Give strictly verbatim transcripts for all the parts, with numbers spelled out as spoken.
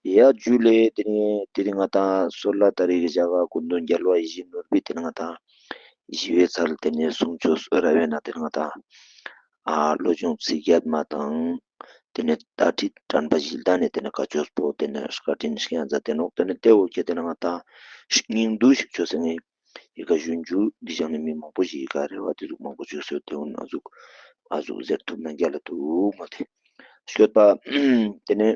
ཡ་ཇུ་ལེ། ཏེ་ནེ་ཏེ་རིང་ང་ཏང་སོལ་ལ་ཏ་རིག་གི་ཞག་ག་སྐུ་མདུན་རྒྱལ་བ་ཡིད་བཞིན་ནོར་བུའི་ཏེ་ནེ་ང་ཏང་ཞི་བའི་ཚལ་ཏེ་ནེ་གསུང་ཆོས་ར་བའི་ནང་ཏེ་ནེ་ང་ཏང་ཨ་བློ་སྦྱོང་ཚིག་བརྒྱད་མ་དང་ཏེ་ནེ་ཏ་ཁྲིད་དྲན་པ་བཞི་ལྡན་ནི་ཏེ་ནེ་བཀའ་ཆོས་པོ་ཏེ་ནེ་བཀའ་དྲིན་བསྐྱངས་མཛད་དེ་ནོག། ཏེ་ནེ་ཏེ་འོ་ཁེ་ཏེ་ནེ་ང་ཏང་སྙིང་བསྡུས་ཤིག་ཆོས་སེ་ངེ་ཡི་ག་ཞུན་ཇུ་འདི་ཞག་ནེ་མི་མང་པོ་ཞིག་ཡི་ག་རེ་བ་ཏེ་ཟུག་མང་པོ་ཆོས་སེ་ཏེ་འོ་ན་ཟུག་ཨ་ཟུག་ཟེར་ཐུབ་ན་རྒྱལ་ལ་ཐུག་མ་ཏེ་ཤོད་པ་ཏེ་ནེ།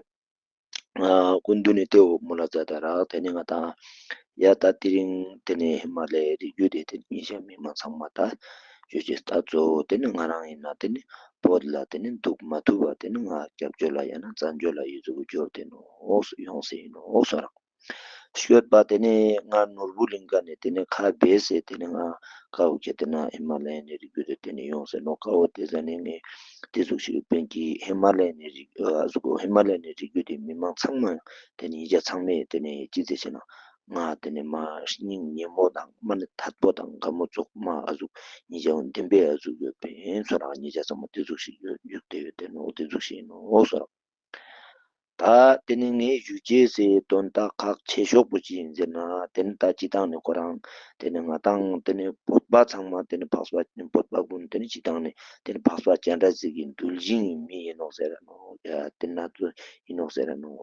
ཨ་སྐུ་མདུན་ནི་ཏེ་འོ་མོལ་ལ་མཛད་ད་རག། ཏེ་ནེ་ང་ཏང་ཡ་ཏ་དེ་རིང་ཏེ་ནེ་ཧི་མ་ལ་ཡའི་རི་རྒྱུད་དེ་ཏེ་ནེ་ཉེ་ཞ་མི་མང་ཚང་མ་ཏ་ཆོས་ཅེས་ཏ་གཙོ་བོ་ཏེ་ནེ་ང་རང་ཨིན་ན་ཏེ་ནེ་བོད་ལ་ཏེ་ནེ་འདུག་མ་ཐུབ་པ་ཏེ་ནེ་ང་སྐྱབས་བཅོལ་ལ་ཡང་ན་བཙན་བྱོལ་ལ་ཡི་ཟུག་འབྱོར་ཏེ་ནོག་ཡོང་སེ་ཨིན་ནོག་སོ་རག། ཤོད་པ་ཏེ་ནེ་ང་ནོར་བུ་གླིང་ཁ་ནེ་ཏེ་ནེ་ཁ་བེས་སེ་ཏེ་ནེ་ང་ཀ་བོ་ཁེ་ཏེ་ན་ཧི་མ་ལ་ཡའི་རི་རྒྱུད་དེ་ཏེ་ནེ་ཡོང་སེ་ནོག། ཀ་བོ་ཏེ་ཟ་ནེ་ངེ་ཏེ་ཟུག་ཤིག་ཡོད་པིན་གི་ཧི་མ་ལ་ཡའི་རི་ཨ་ཟུག་ཧི་མ་ལ་ཡའི་རི་རྒྱུད་དེ་མི་མང་ཚང་མ་ཏེ་ནེ་ཉེ་ཞ་ཚང་མས་ཏེ་ནེ་ཅི་ཟེར་ཆེ་ན་ང་ཏེ་ནེ་མ་སྙིང་ཉེ་མོ་དང་མ་ནེ་ཐད་པོ་དང་དགའ་མོ་ཙོགས་མ་ཨ་ཟུག་ཉེ་ཞ་འོ་བདེན་པའི་ཨ་ཟུག་ཡོད་པིན་སོ་རག། ཉེ་ཞ་ཚང་མ་ཏེ་ཟུག་ཤིག་ཡོད་ཡོད་དེ་ཡོད་དེ་ནོག། ཏེ་ཟུག་ཤིག་ཨིན་ནོག་སོ་རག། ཏ་ཏེ་ནེ་ངའི་ཞུ་ཅེས་སི་དོན་དག་ཁག་ཆེ་ཤོས་པོ་ཅི་ཨིན་ཟེར་ན་ཏེ་ནེ་ཏ་སྤྱི་བཏང་ནེ་ཁོ་རང་ཏེ་ནེ་ང་ཏང་ཏེ་ནེ་བོད་པ་ཚང་མ་ཏེ་ནེ་འཕགས་པ་བོད་པ་ཀུན་ཏེ་ནེ་སྤྱི་བཏང་ནེ་ཏེ་ནེ་འཕགས་པ་སྤྱན་རས་གཟིགས་ཀྱི་གདུལ་ཞིང་གི་མི་ཨིན་ནོག་ཟེར་ར་ནོག། ཡ་ཏེ་ན་ཚོ་ཨིན་ནོག་ཟེར་ར་ནོག།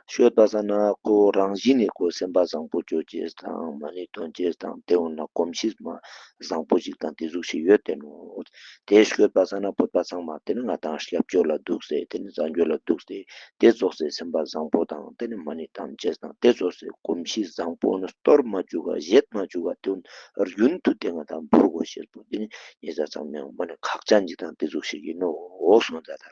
ཤོད་པ་ས་ན་ཁོ་རང་བཞིན་ནེ་ཁོ་སེམས་པ་བཟང་པོ་ཅོ་ཅེས་དང་མ་ནེ་དོན་ཅེས་དང་ཏེ་འོ་ན་གོམས་གཤིས་མ་བཟང་པོ་ཞིག་དང་ཏེ་ཟུག་ཤིག་ཡོད་དེ་ནོག། ཏེ་ཤོད་པ་ས་ན་བོད་པ་ཚང་མ་ཏེ་ནེ་ང་ཏང་སྐྱབས་བཅོལ་ལ་འདུག་སེ་ཏེ་ནེ་བཙན་བྱོལ་ལ་འདུག་སེ་ཏེ་ཙོགས་སེ་སེམས་པ་བཟང་པོ་དང་ཏེ་ནེ་མ་ནེ་དམ་ཅེས་དང་ཏེ་ཙོགས་སེ་གོམས་གཤིས་བཟང་པོ་ནི་སྟོར་མ་བཅུག་ག་བཞེད་མ་བཅུག་ག་ཏེ་རྒྱུན་དུ་ཏེ་ང་ཏང་འབུལ་དགོས་ཤེས་པོ་ཏེ་ནེ་ཉེ་ཞ་ཚང་མ་མ་ནེ་ཁག་ཅན་ཅིག་དང་ཏེ་ཟུག་ཤིག་ཨིན་ནོག་སོང་ད་ད།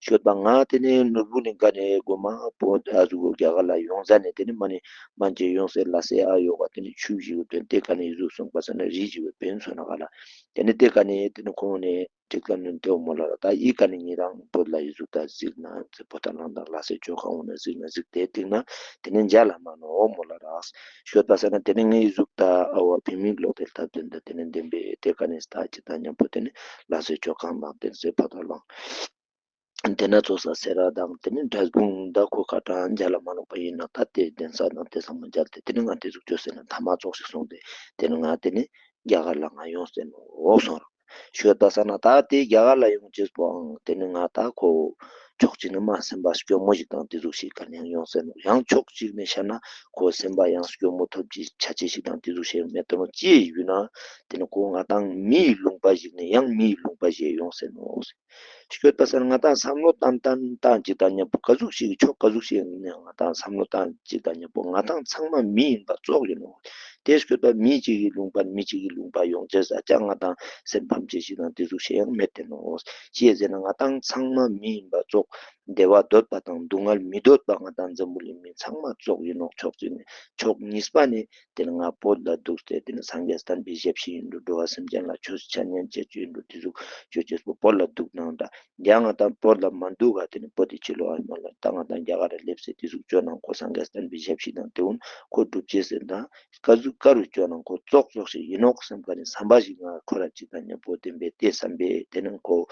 ཤོད་པ་ང་ཏེ་ནེ་ནོར་བུ་གླིང་ཁ་ནེ་གོ་མ་བོད་ཨ་ཟུག་རྒྱ་གར་ལ་ཡོང་ཟ་ནེ་ཏེ་ནེ་མ་ནེ་མན་ཆད་ཡོང་སེ་ལ་སེ་ཨ་ཡོ་ག་ཏེ་ནེ་ཆུ་ཞིག་ཡོད་དེ་ཏེ་ཀ་ནེ་ཡི་ཟུག་སོང་པ་ས་ན་རི་ཞིག་ཡོད་པིན་སོ་ན་ག་ལ། ཏེ་ནེ་ཏེ་ཀ་ནེ་ཏེ་ནེ་ཁོང་ནེ་ཁྲིད་ཀ་ནེ་ཏེ་འོ་མོལ་ལ་རག། ཏ་ཨི་ཀ་ནེ་ཉེ་རང་བོད་ལ་ཡི་ཟུག་ཏ་གཟིགས་ན་ཏེ་བོ་ཏ་ལང་དང་ལ་སེ་ཅོ་ཁ་འོ་ན་གཟིགས་ན་གཟིགས་ཏེ་ཏིང་ན་ཏེ་ནེ་མཇལ་ལ་མ་ནོག་འོ་མོལ་ལ་རག། ཤོད་པ་ས་ན་ཏེ་ནེ་ངའི་ཟུག་ཏ་ཨ་བ་ཕི་མིག་ལོག་ཏེ་ལྟ་དོན་ཏ་ཏེ་ནེ་བདེན་པའི་ཏེ་ཀ་ནེ་ལྟ་ཅི་ཏ་ཉམ་པོ་ཏེ་ནེ་ལ་སེ་ཅོ་ཁ་དང་ཏེ་ནེ་སེ་བོ་ཏ་ལང་། ཏེ་ན་ཚོགས་ས་སེ་ར་དང་ཏེ་ནེ་འབྲས་སྤུངས་ད་ཁོ་ཁ་ཏང་མཇལ་ལ་མ་ནོག་པ་ཨིན་ན་ཏ་ཏེ་གདན་ས་དང་ཏེ་ཚང་མ་མཇལ་ཏེ་ཏེ་ནེ་ང་ཏེ་ཟུག་ཅོས་ཟེར་ན་ཐ་མ་ཚོགས་ཤིག་སོང་སྟེ་ཏེ་ནེ་ང་ཏེ་ནེ་རྒྱ་གར་ལ་ང་ཡོང་ཟེར་ནོག་སོང་རག། ཤོད་པ་ས་ན་ཏ་ཏེ་རྒྱ་གར་ལ་ཡོང་ཅེས་པོའང་ཏེ་ནེ་ང་ཏ་ཁོ་ཕྱོགས་གཅིག་ནེ་མ་སེམས་པ་སྐྱོ་མོ་ཞིག་དང་ཏེ་ཟུག་ཤིག་ག་ནེ་ཡང་ཡོང་ཟེར་ནོག། ཡང་ཕྱོགས་གཅིག་ནེ་ཤད་ན་ཁོ་སེམས་པ་ཡང་སྐྱོ་མོ་ཐོབ་ཅེས་ཆ་ཅེས་ཤིག་དང་ཏེ་ཟུག་ཤིག་མེད་དོ་ནོག་ཅི་ཡོད་ན་ཏེ་ནེ་ཁོ་ང་ཏང་མིའི་ལུང་པ་ཞིག་ནེ་ཡང་མིའི་ལུང་པ་ཞིག་ཡོང་ཟེར་ནོག། ཤོད་པ་ས་ན་ང་ཏང་བསམ་བློ་བཏང་བཏང་བཏང་ཅིག་དང་ཉམ་པོ་ག་ཟུག་ཤིག་ཕྱོགས་ག་ཟུག་ཤིག་ནེ་ང་ཏང་བསམ་བློ་བཏང་ཅིག་དང་ཉམ་པོ་ང་ཏང་ཚང་མ་མི་ཨིན་པ་ཙོགས་ཨིན་ནོག། ཏེ་ཤོད་པ་མི་གཅིག་གི་ལུང་པ་མི་གཅིག་གི་ལུང་པ་ཡོང་ཅེས་ས་ཅང་ང་ཏང་སེམས་ཕམ་ཅེས་ཤིག་དང་ཏེ་ཟུག་ཤིག་ཡང་མེད་དེ་ནོག། ཅི་ཟེར་ན་ང་ཏང་ཚང་མ་མི་ཨིན་པ་ཙོགས་བདེ་བ་འདོད་པ་དང་སྡུག་བསྔལ་མི་འདོད་པ་ང་ཏང་འཛམ་བུ་གླིང་མི་ཚང་མ་ཙོགས་ཨིན་ནོག། ཕྱོགས་གཅིག་ནེ་ཕྱོགས་གཉིས་པ་ནེ་ཏེ་ནེ་ང་བོད་ལ་འདུག་སྟེ་ཏེ་ནེ་སངས་རྒྱས་བསྟན་པའི་ཞབས་ཕྱི་ཨིན་འགྲོ་འགྲོ་བ་སེམས་ཅན་ལ་ཆོས་ཆ་ཉན་ཅེས་ཅོ་ཨིན་འགྲོ་ཏེ་ཟུག་ཅོ་ཅེས་པོ་བོད་ལ་འདུག་ནང་ད་ཡང་ང་ཏང་བོད་ལ་མ་འདུག་ག་ཏེ་ནེ་བོད་དེ་ཕྱི་ལོགས་ཨ་མ་ལ་ཏ་ང་ཏང་རྒྱ་གར་ར་ལེབས་སེ་ཏེ་ཟུག་ཅོ་ནང་ཁོ་སངས་རྒྱས་བསྟན་པའི་ཞབས་ཕྱི་དང་ཏེ་འོ་ན་ཁོ་སྒྲུབ་ཅེས་ཟེར་ན་ཀ་ཟུག་ཀ་རུ་ཅོ་ནང་ཁོ་ཙོགས་ཙོགས་ཤིག་ཨིན་ནོག་སེམས་ཀ་ནེ་བསམ་པ་ཞིག་ང་ཁོ་ར་ཅིག་དང་ཉམ་པོ་བདེན་པའི་ཏེ་བསམ་པའི་ཏེ་ནེ་ཁོ་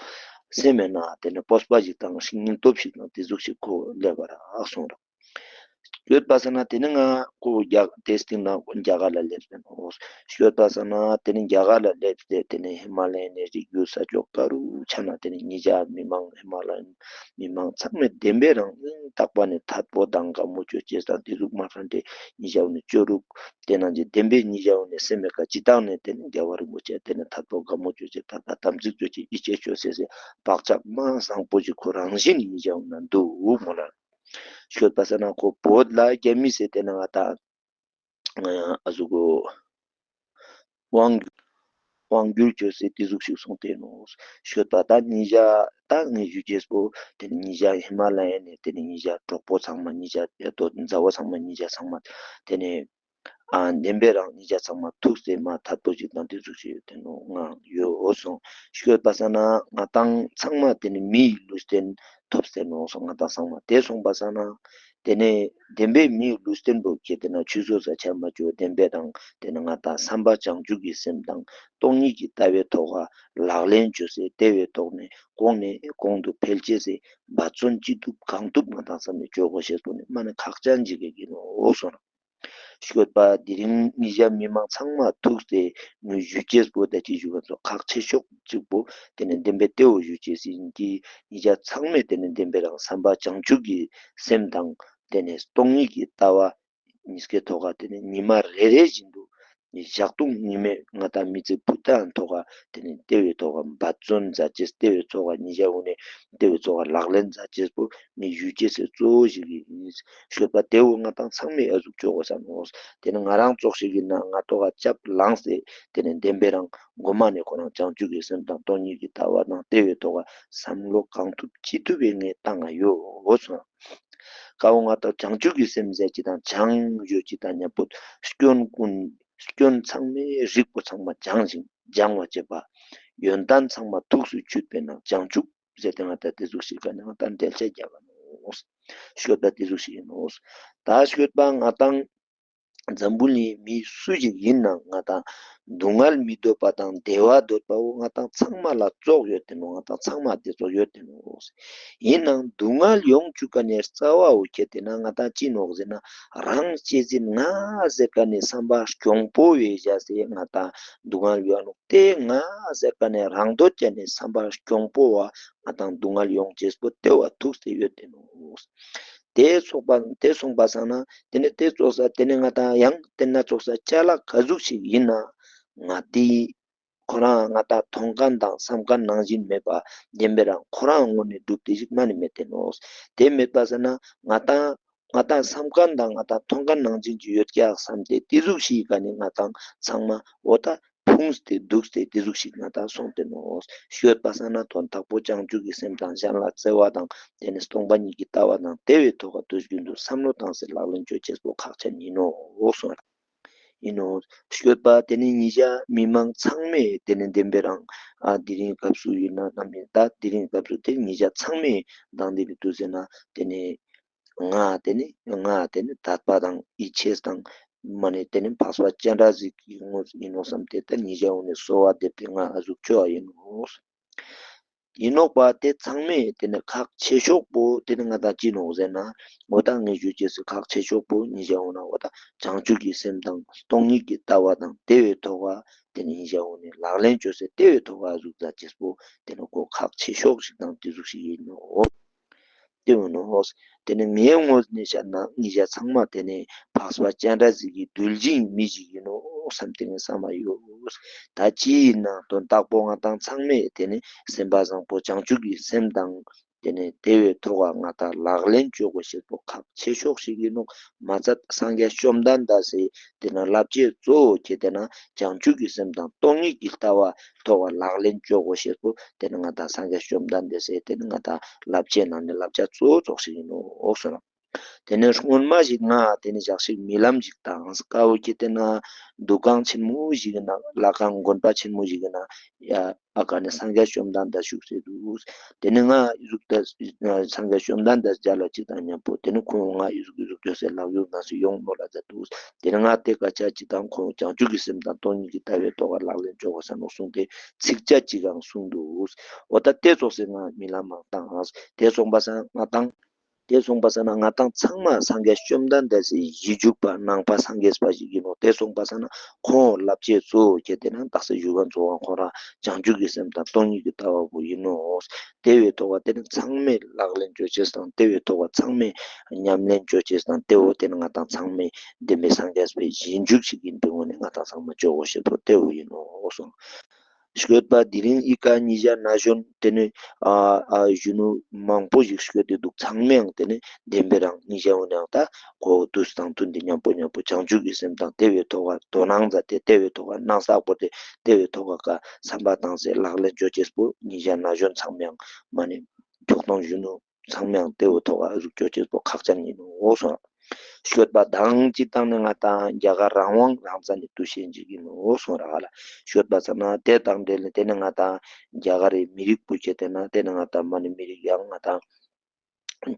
སེམས་མེད་ན་ཏེ་ནེ་སྤོབས་པ་ཞིག་དང་སྙིང་སྟོབས་ཤིག་དང་ཏེ་ཟུག་ཤིག་ཁོ་སླེབས་པ་རག་སོང་རག། ཡོད་པ་ས་ན་ཏེ་ནེ་ང་ཁོ་རྒྱ་ཏེ་སྟིང་ན་རྒྱ་གར་ལ་ལེབས་ཟེར་ནོག། ཡོད་པ་ས་ན་ཏེ་ནེ་རྒྱ་གར་ལ་ལེབས་ཏེ་ཏེ་ནེ་ཧི་མ་ལ་ཡའི་རི་རྒྱུད་ས་ཕྱོགས་ཀ་རུ་ཆ་ན་ཏེ་ནེ་ཉེ་ཞ་མི་མང་ཧི་མ་ལ་ཡའི་མི་མང་ཚང་མས་བདེན་པའི་རང་སྙིང་ཐག་པ་ནེ་ཐད་པོ་དང་དགའ་མོ་ཅོ་ཅེས་དང་ཏེ་ཟུག་མ་ཧྲན་ཏེ་ཉེ་ཞ་འོ་ནེ་ཅོ་རུག། ཏེ་ནང་གི་བདེན་པའི་ཉེ་ཞ་འོ་ནེ་སེམས་མེད་ཀ་ཅི་དང་ནེ་ཏེ་ནེ་རྒྱལ་བ་རིན་པོ་ཆེ་ཏེ་ནེ་ཐད་པོ་དགའ་མོ་ཅོ་ཅེས་ད་ད་དམ་ཚིག་ཅོ་ཅེས་ཡིད་ཆེས་ཅོ་ཅེས་སི་བག་ཆགས་མ་བཟང་པོ་ཞིག་ཁོ་རང་བཞིན་ཉེ་ཞ་འོ་ན་འདུག་མོལ་ལ། ཤོད་པ་ས་ན་ཁོ་བོད་ལ་རྒྱ་མི་ཟེར་ཏེ་ནེ་ང་ཏང་ཨ་ཟུག་གོ་དབང་དབང་བསྒྱུར་ཅོས་སེ་ཏེ་ཟུག་ཤིག་སོང་སྟེ་ནོག། ཤོད་པ་ད་ཉེ་ཞ་ད་ངས་ཞུ་ཅེས་པོ་ཏེ་ནེ་ཉེ་ཞ་ཧི་མ་ལ་ཡ་ནེ་ཏེ་ནེ་ཉེ་ཞ་གྲོགས་པོ་ཚང་མ་ཉེ་ཞ་ཡ་ཏོ་མཛའ་བོ་ཚང་མ་ཉེ་ཞ་ཚང་མ་ཏེ་ནེ་ཨ་བདེན་པའི་རང་ཉེ་ཞ་ཚང་མ་ཐུགས་སེ་མ་ཐད་པོ་ཞིག་དང་ཏེ་ཟུག་ཤིག་ཡོད་དེ་ནོག་ང་ཡོད་འོ་སོང་། ཤོད་པ་ས་ན་ང་ཏང་ཚང་མ་ཏེ་ནེ་མིའི་ལུས་རྟེན་ ཐོབ་སྟེ་ནོག་སོང་ང་ཏང་ཚང་མ། དེ་སོང་པ་སང་ན་དེ་ནས་བདེན་པའི་མིའི་ལུས་རྟེན་པོ་ཁྱེར་ཏེ་ན་ཆུད་ཟོས་ས་ཆ་མ་བཅུག་བདེན་པའི་རང་དེ་ནས་ང་ཏང་བསམ་པ་བྱང་ཆུབ་ཀྱི་སེམས་དང་སྟོང་ཉིད་ཀྱི་ལྟ་བའི་ཐོག་ལ་ལག་ལེན་བཅོས་སེ་དེ་བའི་ཐོག་ནས་གོང་ནས་གོང་དུ་འཕེལ་ཅེས་སི་འབད་བརྩོན་ཅི་ཐུབ་གང་ཐུབ་ང་ཏང་བསམ་ནས་བཅོ་དགོས་ཤེས་པོ་ནི་མ་ནི་ཁག་ཅན་ཅིག་གི་ཡིན་ནོག་སོང་། སྐྱོད་པ་དེ་རིང་ཉེ་ཞ་མི་མང་ཚང་མ་ཐུགས་ཏེ་ངོས་ཞུ་ཅེས་པོ་ད་ཅི་ཞུ་བ་ཚོ་ཁག་ཆེ་ཤོས་ཅིག་པོ་དེ་ནས་བདེན་པའི་གཏེ་བོ་ཞུ་ཅེས་ཡིན་གྱི་ཉེ་ཞ་ཚང་མས་དེ་ནས་བདེན་པའི་རང་བསམ་པ་བྱང་ཆུབ་ཀྱི་སེམས་དང་དེ་ནས་སྟོང་ཉིད་ཀྱི་ལྟ་བ་གཉིས་ཀའི་ཐོག་ལ་དེ་ནས་ཉི་མ་རེ་རེ་བཞིན་དུ་ཞག་དུང་ཉི་མའི་ང་ཏང་མི་ཚེ་ཕུད་ཐག་ཐོག་ལ་དེ་ནས་དེ་བའི་ཐོག་ལ་འབད་བརྩོན་མཛད་ཅེས་དེ་བའི་ཐོག་ལ་ཉེ་ཞ་འོ་ནས་དེ་བའི་ཐོག་ལ་ལག་ལེན་མཛད་ཅེས་པོ་ངས་ཞུ་ཅེས་སི་གཙོ་བོ་ཞིག་ཡིན། སྐྱོད་པ་དེ་བོ་ང་ཏང་ཚང་མས་ཨ་ཟུག་བཅོ་དགོས་ས་ནོག་དེ་ནས་ང་རང་ཙོགས་ཤིག་ཡིན་ན་ང་ཏོག་ག་ཅབ་ལངས་ཏེ་དེ་ནས་བདེན་པའི་རང་མགོ་མ་ནས་ཁོ་རང་བྱང་ཆུབ་ཀྱི་སེམས་དང་སྟོང་ཉིད་ཀྱི་ལྟ་བ་དང་དེ་བའི་ཐོག་ལ་བསམ་བློ་གང་ཐུབ་ཅི་ཐུབ་པའི་ངས་བཏང་ང་ཡོད་སོང་། ཀ་བོ་ང་ཏང་བྱང་ཆུབ་ཀྱི་སེམས་ཟེར་ཅིག་དང་བྱང་ཡོད་ཅིག་དང་མཉམ་པོ་སྐྱོན་ཀུན་སྐྱོན་ཚང་མའི་རིགས་པོ་ཚང་མ་སྦྱང་ཞིང་སྦྱང་བ་བྱེད་པ། ཡོན་ཏན་ཚང་མ་ཐུགས་སུ་ཆུད་པས་ན་བྱང་ཆུབ་ཟེར་ཏེ་ང་ཏང་དེ་ཟུག་ཤིག་ག་ནས་ང་ཏང་འགྲེལ་བཤད་རྒྱག་ག་ནོག་སྐྱོད་པ་དེ་ཟུག་ཤིག་ཡིན་ནོག་ད་སྐྱོད་པ་ང་ཏང་འཛམ་བུ་གླིང་མི་སུ་ཞིག་ཡིན་ན་ང་ཏང་སྡུག་བསྔལ་མི་འདོད་པ་དང་བདེ་བ་འདོད་པ་བོ་ང་ཏང་ཚང་མ་ལ་ཙོགས་ཡོད་དེ་ནོག་ང་ཏང་ཚང་མ་དེ་ཙོགས་ཡོད་དེ་ནོག་ཡིན་ནའང་སྡུག་བསྔལ་ཡོང་བཅུག་ག་ནས་རྩ་བ་བོ་ཁྱེར་ཏེ་ན་ང་ཏང་ཅི་ནོག་ཟེར་ན་རང་གཅེས་འཛིན་ང་ཟེར་ག་ནས་བསམ་པ་གྱོང་པོ་བས་བཞག་སྟེ་ང་ཏང་སྡུག་བསྔལ་ཡོང་ནོག་དེ་ང་ཟེར་ག་ནས་རང་འདོད་ཀྱ་ནས་བསམ་པ་གྱོང་པོ་བ་ང་ཏང་སྡུག་བསྔལ་ཡོང་ཅེས་པོ་དེ་བ་ཐུག་སྟེ་ཡོད་དེ་ནོག་དེ་སོང་པ་དེ་སོང་པ་སང་ན་དེ་ནས་དེ་ཙོགས་ས་དེ་ནས་ང་ཏང་ཡང་དེ་ན་ཙོགས་ས་ཅ་ལག་ག་ཟུག་ཞིག་ཡིན་ན་ང་དེ་ཁོ་རང་ང་ཏང་མཐོང་མཁན་དང་བསམ་མཁན་ནང་བཞིན་མེད་པ་བདེན་པའི་རང་ཁོ་རང་ངོ་ནས་གྲུབ་སྟེ་ཞིག་མ་ནི་མེད་དེ་ནོག་དེ་མེད་པ་སང་ན་ང་ཏང་ང་ཏང་བསམ་མཁན་དང་ང་ཏང་མཐོང་མཁན་ནང་བཞིན་གྱི་ཡོད་ཀྱག་བསམ་སྟེ་དེ་ཟུག་ཞིག་ག་ནས་ང་ཏང་ཚང་མ་འོ་ད་ཕུང་སྟེ་འདུག་སྟེ་དེ་ཟུག་ཞིག་ང་ཏང་སོང་སྟེ་ནོག་སྐྱོད་པ་སང་ན་དོན་དག་པོ་བྱང་ཆུབ་ཀྱི་སེམས་དང་གཞན་ལ་བརྩེ་བ་དང་དེ་ནས་སྟོང་པ་ཉིད་ཀྱི་ལྟ་བ་དང་དེ་བའི་ཐོག་ག་དུས་རྒྱུན་དུ་བསམ་བློ་བཏང་སྟེ་ལག་ལེན་བཅོ་ཅེས་པོ་ཁག་ཅན་ཡིན་ནོག་སོང་། ཡིན་ནོག་སྐྱོད་པ་དེ་ནས་ཉེ་ཞ་མི་མང་ཚང་མས་དེ་ནས་བདེན་པའི་རང་ཨ་དེ་རིང་སྐབས་སུ་ཡིན་ན་ནམ་ཡིན་ད་དེ་རིང་སྐབས་སུ་དེ་ཉེ་ཞ་ཚང་མས་དང་དེ་ནས་དུས་ཟེར་ན་དེ་ནས་ང་དེ་ནི་ང་དེ་ནི་དད་པ་དང་ཡིད་ཆེས་དང་མ་ནི་དེ་ནི་འཕགས་པ་སྤྱན་རས་གཟིགས་ཀྱི་དངོས་ཡིན་ནོག་བསམ་སྟེ་ད་ཉེ་ཞ་འོ་ནས་གསོལ་བ་འདེབས་ཏེ་ང་ཨ་ཟུག་བཅོ་བ་ཡིན་ནོག་ཡིན་ནོག་པ་དེ་ཚང་མས་དེ་ནི་ཁག་ཆེ་ཤོས་པོ་དེ་ནི་ང་ཏང་ཅི་ནོག་ཟེར་ན་འོ་ད་ངས་ཞུ་ཅེས་སི་ཁག་ཆེ་ཤོས་པོ་ཉེ་ཞ་འོ་ན་འོ་ད་བྱང་ཆུབ་ཀྱི་སེམས་དང་སྟོང་ཉིད་ཀྱི་ལྟ་བ་དང་དེ་བའི་ཐོག་ག་དེ་ནི་ཉེ་ཞ་འོ་ནས་ལག་ལེན་བཅོས་སེ་དེ་བའི་ཐོག་ག་ཨ་ཟུག་མཛད་ཅེས་པོ་དེ་ནི་ཁོ་ཁག་ཆེ་ཤོས་ཤིག་དང་དེ་ཟུག་ཞིག་ཡིན་ནོག་དེ་ཡིན་ནོག་དེ་ནི་ངའི་ངོས་ནས་བཤད་ན་ཉེ་ཞ་ཚང་མ་དེ་ནི་འཕགས་པ་སྤྱན་རས་གཟིགས་ཀྱི་གདུལ་བྱའི་མི་ཞིག་ཡིན་ནོག་བསམ་སྟེ་ངས་བསམ་མ་ཡོད། ད་ཅི་ཡིན་ན་དོན་དག་པོ་ང་ཏང་ཚང་མས་དེ་ནི་སེམས་པ་བཟང་པོ་བྱང་ཆུབ་ཀྱི་སེམས་དང་དེ་ནི་དེ་བའི་ཐོག་ག་ང་ཏང་ལག་ལེན་བཅོ་དགོས་ཤེས་པོ་ཁག་ཆེ་ཤོས་ཤིག་ཡིན་ནོག་མ་ཚད་སངས་རྒྱས་བཅོམ་ལྡན་འདས་སི་དེ་ན་བསླབ་བྱའི་གཙོ་བོ་ཁྱེར་ཏེ་ན་བྱང་ཆུབ་ཀྱི་སེམས་དང་སྟོང་ཉིད་ཀྱི་ལྟ་བ་ཐོག་ག་ལག་ལེན་བཅོ་དགོས་ཤེས་པོ་དེ་ནི་ང་ཏང་སངས་རྒྱས་བཅོམ་ལྡན་འདས་སི་དེ་ནི་ང་ཏང་བསླབ་བྱའི་ནང་ནས་བསླབ་བྱ་གཙོ་བོ་ཙོགས་ཤིག་ཡིན་ནོག་ཟེར་ན། དེ་ནས་སྔོན་མ་ཞིག་ང་དེ་ནས་ཞག་ཞིག་རྨི་ལམ་ཞིག་བཏང་། ཀ་བོ་ཁྱེར་ཏེ་ན་འདུ་ཁང་ཆེན་མོ་ཞིག་གི་ནང་ལྷ་ཁང་དགོན་པ་ཆེན་མོ་ཞིག་གི་ནང་ཡ་ཨ་ཀ་ནས་སངས་རྒྱས་བཅོམ་ལྡན་འདས་བཞུགས་སེ་འདུག་དེ་ནས་ང་ཨི་ཟུག་ད་སངས་རྒྱས་བཅོམ་ལྡན་འདས་མཇལ་ལ་ཅིག་དང་མཉམ་པོ་དེ་ནས་ཁོང་ང་ཨི་ཟུག་ཨི་ཟུག་ཅོས་སེ་ལག་གཡུག་ནང་སེ་ཡོང་ནོག་ལ་མཛད་འདུག་དེ་ནས་ང་དེ་སྐད་ཆ་ཅིག་དང་ཁོང་བྱང་ཆུབ་ཀྱི་སེམས་དང་སྟོང་ཉིད་ཀྱི་ལྟ་བའི་ཐོག་ག་ལག་ལེན་བཅོ་དགོས་ས་ནོག་གསུངས་ཏེ་ཚིགས་བཅད་ཅིག་གང་གསུངས་འདུག་འོ་ད་དེ་ཙོགས་སེ་ང་རྨི་ལམ་མང་བཏང་། དེ་སོང་པ་སང་ང་ཏང་དེ་སོང་པ་སང་ན་ང་ཏང་ཚང་མ་སངས་རྒྱས་བཅོམ་ལྡན་འདས་སི་ཡིད་འཇུག་པ་ནང་པ་སངས་རྒྱས་པ་ཞིག་ཡིན་ནོག་དེ་སོང་པ་སང་ན་ཁོང་བསླབ་བྱའི་གཙོ་བོ་ཁྱེར་ཏེ་ན་དག་ས་ཞུ་བ་ཚོ་བ་ཁོང་རང་བྱང་ཆུབ་ཀྱི་སེམས་དང་སྟོང་ཉིད་ཀྱི་ལྟ་བ་བོ་ཡིན་ནོག་དེ་བའི་ཐོག་ག་དེ་ནི་ཚང་མས་ལག་ལེན་བཅོ་ཅེས་དང་དེ་བའི་ཐོག་ག་ཚང་མས་ཉམས་ལེན་བཅོ་ཅེས་དང་དེ་བོ་དེ་ནི་ང་ཏང་ཚང་མས་བདེན་པའི་སངས་རྒྱས་པའི་ཡིད་འཇུག་ཞིག་ཡིན་པའི་ངོས་ནས་ང་ཏང་ཚང་མ་བཅོ་དགོས་ཤེས་པོ་དེ་བོ་ཡིན་ནོག་སོང་། སྐྱོད་པ་དེ་རིང་ཨི་ཀ་ཉེ་ཞ་ན་གཞོན་དེ་ནི་ཨ་ཨ་གཞོན་ནུ་མང་པོ་ཞིག་སྐྱོད་དེ་འདུག་ཚང་མས་ཡང་དེ་ནི་བདེན་པའི་རང་ཉེ་ཞ་འོ་ནའང་ད་ཁོ་དུས་དང་མཐུན་ཏེ་མཉམ་པོ་མཉམ་པོ་བྱང་ཆུབ་ཀྱི་སེམས་དང་དེ་བའི་ཐོག་ག་དོ་སྣང་མཛད་དེ་དེ་བའི་ཐོག་ག་སྣང་ས་བོར་ཏེ་དེ་བའི་ཐོག་ག་བསམ་པ་བཏང་སེ་ལག་ལེན་བཅོ་ཅེས་པོ་ཉེ་ཞ་ན་གཞོན་ཚང་མས་ཡང་མ་ནི་ཁྱོག་ཐོང་གཞོན་ནུ་ཚང་མས་ཡང་དེ་བའི་ཐོག་ག་ཨ་ཟུག་བཅོ་ཅེས་པོ་ཁག་ཅན་ཡིན་ནོག་སོང་། སྐྱོད་པ་དང་ཅིག་དང་ནི་ང་ཏང་རྒྱ་གར་རང་དབང་རང་བཙན་ནི་འདུ་ཤེས་ཅིག་ཡིན་ནོག་སོང་ར་ཧ་ལ། སྐྱོད་པ་ཚང་ན་དེ་དང་འབྲེལ་ནས་དེ་ནི་ང་ཏང་རྒྱ་གར་རི་མི་རིགས་པོ་ཁྱེར་ཏེ་ན་དེ་ནི་ང་ཏང་མ་ནི་མི་རིགས་ཡང་ང་ཏང་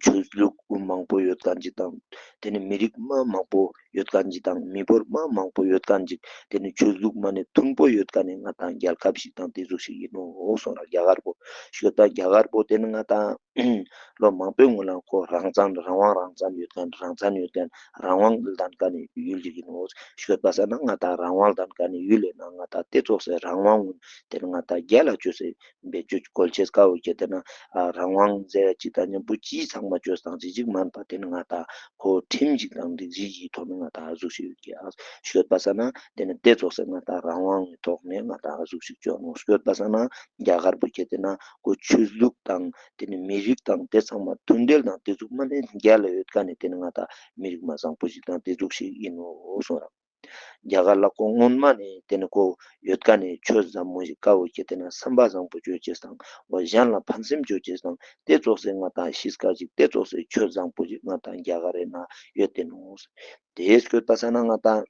ཆོས་ལུགས་མང་པོ་ཡོད་ཁན་ཅིག་དང་། ཏེ་ནེ་མི་རིགས་མ་མང་པོ་ཡོད་ཁན་ཅིག་དང་། མི་འབོར་མ་མང་པོ་ཡོད་ཁན་ཅིག། ཏེ་ནེ་ཆོས་ལུགས་མ་ནེ་མཐུན་པོ་ཡོད་ཁན་ནི་ང་ཏང་རྒྱལ་ཁབ་ཞིག་དང་ཏེ་ཟུག་ཞིག་ཨིན་ནོག་སོང་ར། རྒྱ་གར་པོ་ཤོད་པ་རྒྱ་གར་པོ་ཏེ་ནེ་ང་ཏང་ལོ་མང་པོའི་སྔོན་ལ་ཁོ་རང་བཙན་རང་དབང་རང་བཙན་ཡོད་ཁན་རང་བཙན་ཡོད་ཁན་རང་དབང་ལྡན་ཁན་ནི་ཡུལ་ཞིག་ཨིན་ནོག་ཤོད་པ་ས་ན་ང་ཏང་རང་དབང་ལྡན་ཁན་ནི་ཡུལ་ཨིན་ན་ང་ཏང་ཏེ་ཙོགས་སེ་རང་དབང་ངུན་ཏེ་ནེ་ང་ཏང་རྒྱལ་ལ་ཅོས་སེ་བེད་སྤྱོད་བཀོལ་ཅེས་ཀ་བོ་ཁྱེར་ཏེ་ན་ཨ་རང་དབང་ཟེར་ཅིག་དང་མཉམ་པོ་ཅི་ཚང་མ་ཅོས་དང་ཅི་ཅིག་མན་པ་ཏེ་ནེ་ང་ཏང་ཁོ་ཁྲིམས་ཅིག་དང་སྒྲིག་གཞི་ཞིག་ཐོག་ནེ་ང་ཏང་ཨ་ཟུག་ཞིག་ཡོད་ཀྱག་ཤོད་པ་ས་ན་ཏེ་ནེ་ཏེ་ཙོགས་སེ་ང་ཏང་རང་དབང་གི་ཐོག་ནེ་ང་ཏང་ཨ་ཟུག་ཞིག་ཅོ་ནོག་ཤོད་པ་ས་ན་རྒྱ་གར་པོ་ཁྱེར་ཏེ་ན་ཁོ་ཆོས་ལུགས་དང་ཏེ་ནེ་མི་རིགས་དང་ཏེ་ཚང་མ་མཐུན་འབྲེལ་དང་ཏེ་ཟུག་མ་ནེ་རྒྱལ་ལ་ཡོད་ཁན་ནི་ཏེ་ནེ་ང་ཏང་མི་རིགས་མ་བཟང་པོ་ཞིག་དང་ཏེ་ཟུག་ཞིག་ཨིན་ནོག་སོང་ར། རྒྱ་གར་ལ་ཁོ་སྔོན་མ་ནེ་ཏེ་ནེ་ཁོ་ཡོད་ཁན་ནི་ཆོས་ཟབ་མོ་ཞིག་ཀ་བོ་ཁྱེར་ཏེ་ན་བསམ་པ་བཟང་པོ་ཅོ་ཅེས་དང་འོ་གཞན་ལ་ཕན་སེམས་ཅོ་ཅེས་དང་ཏེ་ཙོགས་སེ་ང་ཏང་གཤིས་ཀ་ཞིག་ཏེ་ཙོགས་སེ་ཆོས་བཟང་པོ་ཞིག་ང་ཏང་རྒྱ་གར་རི་ན་ཡོད་དེ་ནོག། ཏེ་སྐྱོད་པ་ས་ན་ང་ཏང་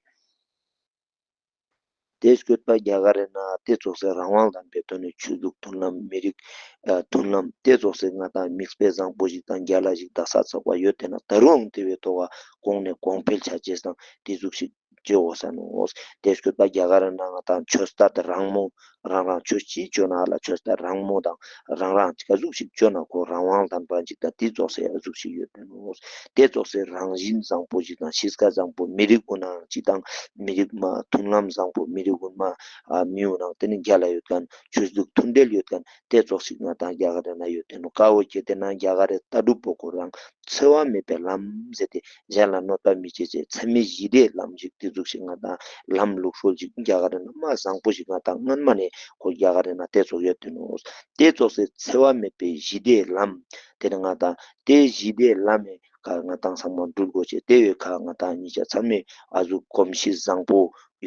ཏེ་སྐྱོད་པ་རྒྱ་གར་རི་ན་ཏེ་ཙོགས་སེ་རང་དབང་ལྡན་པའི་ཐོག་ནེ་ཆོས་ལུགས་མཐུན་ལམ་མི་རིགས་ཨ་མཐུན་ལམ་ཏེ་ཙོགས་སེ་ང་ཏང་མིག་དཔེ་བཟང་པོ་ཞིག་དང་རྒྱལ་ལ་ཞིག་དག་ས་ཚོགས་པ་ཡོད་དེ་ན་ད་རུང་ཏེ་བོའི་ཐོག་ག་གོང་ནེ་གོང་འཕེལ་ཆ་ཅེས་དང་ཏེ་ཟུག་ཞིག་ཅོ་དགོས་ས་ནོག། ཏེ་སྐྱོད་པ་རྒྱ་གར་རི་ན་ང་ཏང་ཆོས་ལྟར་དུ་རང་མོས་རང་རང་ཆོས་ཅི་ཅོ་ན་ལ་ཆོས་ལྟར་རང་མོས་དང་རང་རང་ཅི་ག་ཟུག་ཞིག་ཅོ་ན་ཁོ་རང་དབང་ལྡན་པ་ཅིག་དང་ཏེ་ཙོགས་སེ་ཨ་ཟུག་ཞིག་ཡོད་དེ་ནོག། ཏེ་ཙོགས་སེ་རང་བཞིན་བཟང་པོ་ཞིག་དང་གཤིས་ཀ་བཟང་པོ་མི་རིགས་གུན་ནང་ཅིག་དང་མི་རིགས་མ་མཐུན་ལམ་བཟང་པོ་མི་རིགས་གུན་མ་ཨ་མི་གུན་ནང་ཏེ་ནེ་རྒྱལ་ལ་ཡོད་ཁན་ཆོས་ལུགས་མཐུན་འབྲེལ་ཡོད་ཁན་ཏེ་ཙོགས་ཞིག་ང་ཏང་རྒྱ་གར་རི་ན་ཡོད་དེ་ནོག། ཀ་བོ་ཁྱེར་ཏེ་ན་རྒྱ་གར་རི་ལྟ་གྲུབ་པོ་ཁོ་རང་འཚེ་བ་མེད་པའི་ལམ་ཟེར་ཏེ་གཞན་ལ་གནོད་པ་མི་བྱེད་ཅེས་འཚེ་མེད་ཞི་བདེའི་ལམ་ཞིག་ཏེ་ཟུག་ཞིག་ང་ཏང་ལམ་ལུགས་སྲོལ་ཞིག་རྒྱ་གར་རི་ན་མ་བཟང་པོ་ཞིག་ང་ཏང་སྔོན་མ་ནེ་ཁོ་རྒྱ་གར་རི་ན་ཏེ་ཙོགས་ཡོད་དེ་ནོག། ཏེ་ཙོགས་སེ་འཚེ་བ་མེད་པའི་ཞི་བདེའི་ལམ་ཏེ་ནེ་ང་ཏང་ཏེ་ཞི་བདེའི་ལམ་མེ་ཁ་ང་ཏང་ཚང་མ་འགྲུལ་དགོས་ཤེས་ཏེ་བོའི་ཁ་ང་ཏང་ཉེ་ཞ་ཚང་མའི་ཨ་ཟུག་གོམས་གཤིས་བཟང་པོ་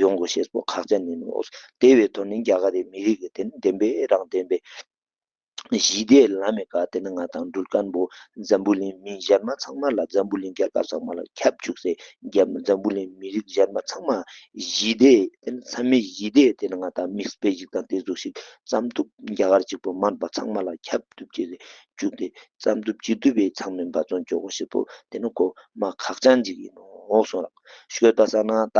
ཡོང་དགོས་ཤེས་པོ་ཁག་ཅན་ཨིན་ནོག། ཏེ་བོའི་ཐོག་ནེ་རྒྱ་གར་རི་མི་རིགས་ཀྱི་ཏེ་ནེ་བདེན་པའི་རང་བདེན་པའི་ཞི་བདེའི་ལམ་མེ་ཀ་ཏེ་ནེ་ང་ཏང་འགྲུལ་ཁན་བོ་འཛམ་བུ་གླིང་མི་གཞན་མ་ཚང་མ་ལ་འཛམ་བུ་གླིང་རྒྱལ་ཁབ་ཚང་མ་ལ་ཁྱབ་ཅུག་སེ་རྒྱ་འཛམ་བུ་གླིང་མི་རིགས་གཞན་མ་ཚང་མ་ཞི་བདེ་ཏེ་ནེ་འཚེ་མེད་ཞི་བདེ་ཏེ་ནེ་ང་ཏང་མིག་དཔེ་ཞིག་དང་ཏེ་ཟུག་ཞིག་ཙམ་ཐུབ་རྒྱ་གར་གཅིག་པོ་མན་པ་ཚང་མ་ལ་ཁྱབ་ཐུབ་ཅེས་ཅུག་སྟེ་ཙམ་ཐུབ་ཅི་ཐུབ་པའི་ཚང་མའི་འབད་བརྩོན་ཅོ་དགོས་ཤེས་པོ་ཏེ་ནེ་ཁོ་མ་ཁག་ཅན་ཅིག་ཨིན་ནོག་སོང་ར། སྐྱོད་པ་ས་ན་ད་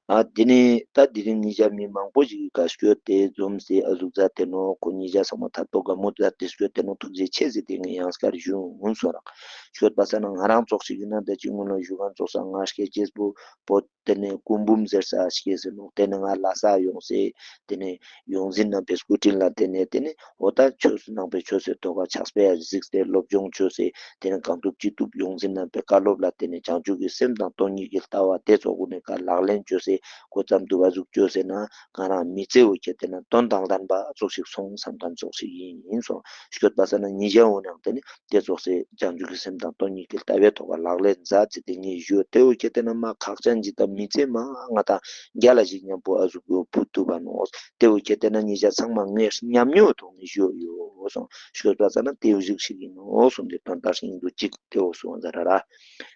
ཨ་ཏེ་ནེ་ད་དེ་རིང་ཉེ་ཞ་མི་མང་པོ་ཞིག་ག་སྐྱོད་དེ་འཛོམས་སེ་ཨ་ཟུག་མཛད་དེ་ནོག། ཁོ་ཉེ་ཞ་ཚང་མ་ཐད་པོ་དགའ་མོ་མཛད་དེ་སྐྱོད་དེ་ནོག། ཐུགས་རྗེ་ཆེ་ཟེར་ཏེ་ངས་ཡང་སྐར་ཞུ་འོང་སོང་ར། སྐྱོད་པ་ས་ན་ང་རང་ཙོགས་ཤིག་ཨིན་ན་ད་ཅི་སྔོན་ལ་ཞུ་ཁན་ཙོགས་ས་ང་སྐྱེ་ཅེས་པོ་བོད་ཏེ་ནེ་སྐུ་འབུམ་ཟེར་ས་སྐྱེས་ཟེར་ནོག། ཏེ་ནེ་ང་ལྷ་ས་ཡོང་སེ་ཏེ་ནེ་ཡོངས་འཛིན་རྣམ་པའི་སྐུ་དྲིན་ལ་བརྟེན་ནས་ཏེ་ནེ་འོ་ད་ཆོས་སུ་ནང་པའི་ཆོས་སི་ཐོག་ཁ་ཕྱག་དཔེ་ཡ་གཟིགས་ཏེ་སློབ་སྦྱོང་ཅོས་སེ་ཏེ་ནེ་གང་ཐུབ་ཅི་ཐུབ་ཡོངས་འཛིན་རྣམ་པའི་བཀའ་སློབ་ལ་བརྟེན་ནས་བྱང་ཆུབ་ཀྱི་སེམས་དང་སྟོང་ཉིད་ཀྱི་ལྟ་བ་ཏེ་ཙོགས་གུན་ནི་ཀ་ལག་ལེན་ཅོས་སེ་ཁོ་ཙམ་དུ་བ་ཟུག་ཅོས་སེ་ན་ང་རང་མི་ཚེ་བོ་ཁྱེར་ཏེ་ན་དོན་དང་ལྡན་པ་ཙོགས་ཤིག་སོང་བསམ་ཁན་ཙོགས་ཤིག་ཨིན་སོང་། སྐྱོད་པ་ས་ན་ཉེ་ཞ་འོ་ནང་ཏེ་ནེ་ཏེ་ཙོགས་སེ་བྱང་ཆུབ་ཀྱི་སེམས་དང་སྟོང་ཉིད་ཀྱི་ལྟ་བའི་ཐོག་ལ་ལག་ལེན་མཛད་ཅེས་ཏེ་ངས་ཞུ་ཏེ་བོ་ཁྱེར་ཏེ་ན་མ་ཁག་ཅན་ཅིག་དང་མི་ཚེ་མ་ང་ཏང་རྒྱལ་ལ་ཞིག་མཉམ་པོ་ཨ་ཟུག་གོ་བུད་ཐུབ་པ་ནོག། ཏེ་བོ་ཁྱེར་ཏེ་ན་ཉེ་ཞ་ཚང་མ་ངས་ཉམས་མྱོང་ཐོག་ནེ་ཞུ་ཡོད་སོང་། སྐྱོད་པ་ས་ན་ཏེ་བོ་ཞིག་ཞིག་ཨིན་ནོག་སོང་། ཏེ་དོན་དག་ཤིན་ཏུ་ཅིག་ཏེ་བོ་སོང་ཟ་ར་ར།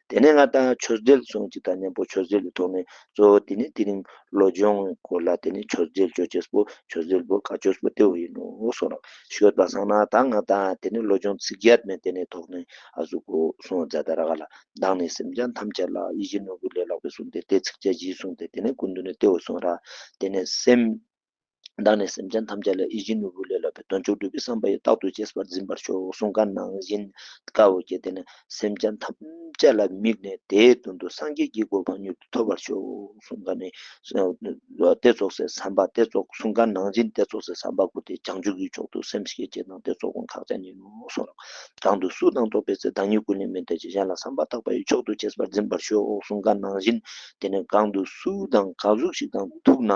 ཏེ་ནེ་ང་ཏང་ཆོས་འབྲེལ་སོང་ཅིག་དང་མཉམ་པོ་ཆོས་འབྲེལ་ཐོག་ནེ་གཙོ་བོ་ཏེ་ནེ་དེ་རིང་བློ་སྦྱོང་སྐོར་ལ་ཏེ་ནེ་ཆོས་འབྲེལ་ཅོ་ཅེས་པོ་ཆོས་འབྲེལ་པོ་བཀའ་ཆོས་པོ་ཏེ་བོ་ཨིན་ནོག་སོང་ར། སྐྱོད་པ་ས་ན་ད་ང་ཏང་ཏེ་ནེ་བློ་སྦྱོང་ཚིག་བརྒྱད་མེད་ཏེ་ནེ་ཐོག་ནེ་ཨ་ཟུག་གོ་སོང་ཟ་ད་ར་ག་ལ། བདག་ནི་སེམས་ཅན་ཐམས་ཅད་ལ། ཡིད་བཞིན་ནོར་བུ་ལས་ལྷག་པའི་གསུངས་ཏེ་ཏེ་ཚིགས་བཅད་བཞི་གསུངས་ཏེ་ཏེ་ནེ་སྐུ་མདུན་ནེ་ཏེ་བོ་གསུངས་ར། ཏེ་ནེ་སེམས། བདག་ནི་སེམས་ཅན་ཐམས་ཅད་ལ། ཡིད་བཞིན་ནོར་བུ་ལས་ལྷག་པའི། དོན་མཆོག་སྒྲུབ་པའི་བསམ་པ་ཡིས། རྟག་ཏུ་གཅེས་པར་འཛིན་པར་ཤོག་གསུངས་ཁན་ནང་བཞིན་ཀ་བོ་ཁྱེར་ཏེ་ན་སེམས་ཅན་ཐམས་ཅད་ལ་དམིགས་ནས་དེའི་དོན་དུ་སངས་རྒྱས་ཀྱི་གོ་འཕང་མྱུར་དུ་ཐོབ་པར་ཤོག་གསུངས་ཁན་ནི་ཏེ་ཙོགས་སེ་བསམ་པ་ཏེ་ཙོགས་གསུངས་ཁན་ནང་བཞིན་ཏེ་ཙོགས་སེ་བསམ་པ་ཀུན་ཏེ་བྱང་ཆུབ་ཀྱི་མཆོག་ཏུ་སེམས་བསྐྱེད་ཅེས་དང་ཏེ་ཙོགས་ཀུན་ཁག་ཅན་ཨིན་ནོག་སོང་ར། གང་དུ་སུ་དང་འགྲོགས་པའི་ཚེ། བདག་ཉིད་ཀུན་ནས་མི་འདའ་ཞིང་། གཞན་ལ་བསམ་པ་ཐག་པ་ཡིས། མཆོག་ཏུ་གཅེས་པར་འཛིན་པར་ཤོག་གསུངས་ཁན་ནང་བཞིན་ཏེ་ནེ་གང་དུ་སུ་དང་ག་ཟུག་ཞིག་དང་ཐུག་ན་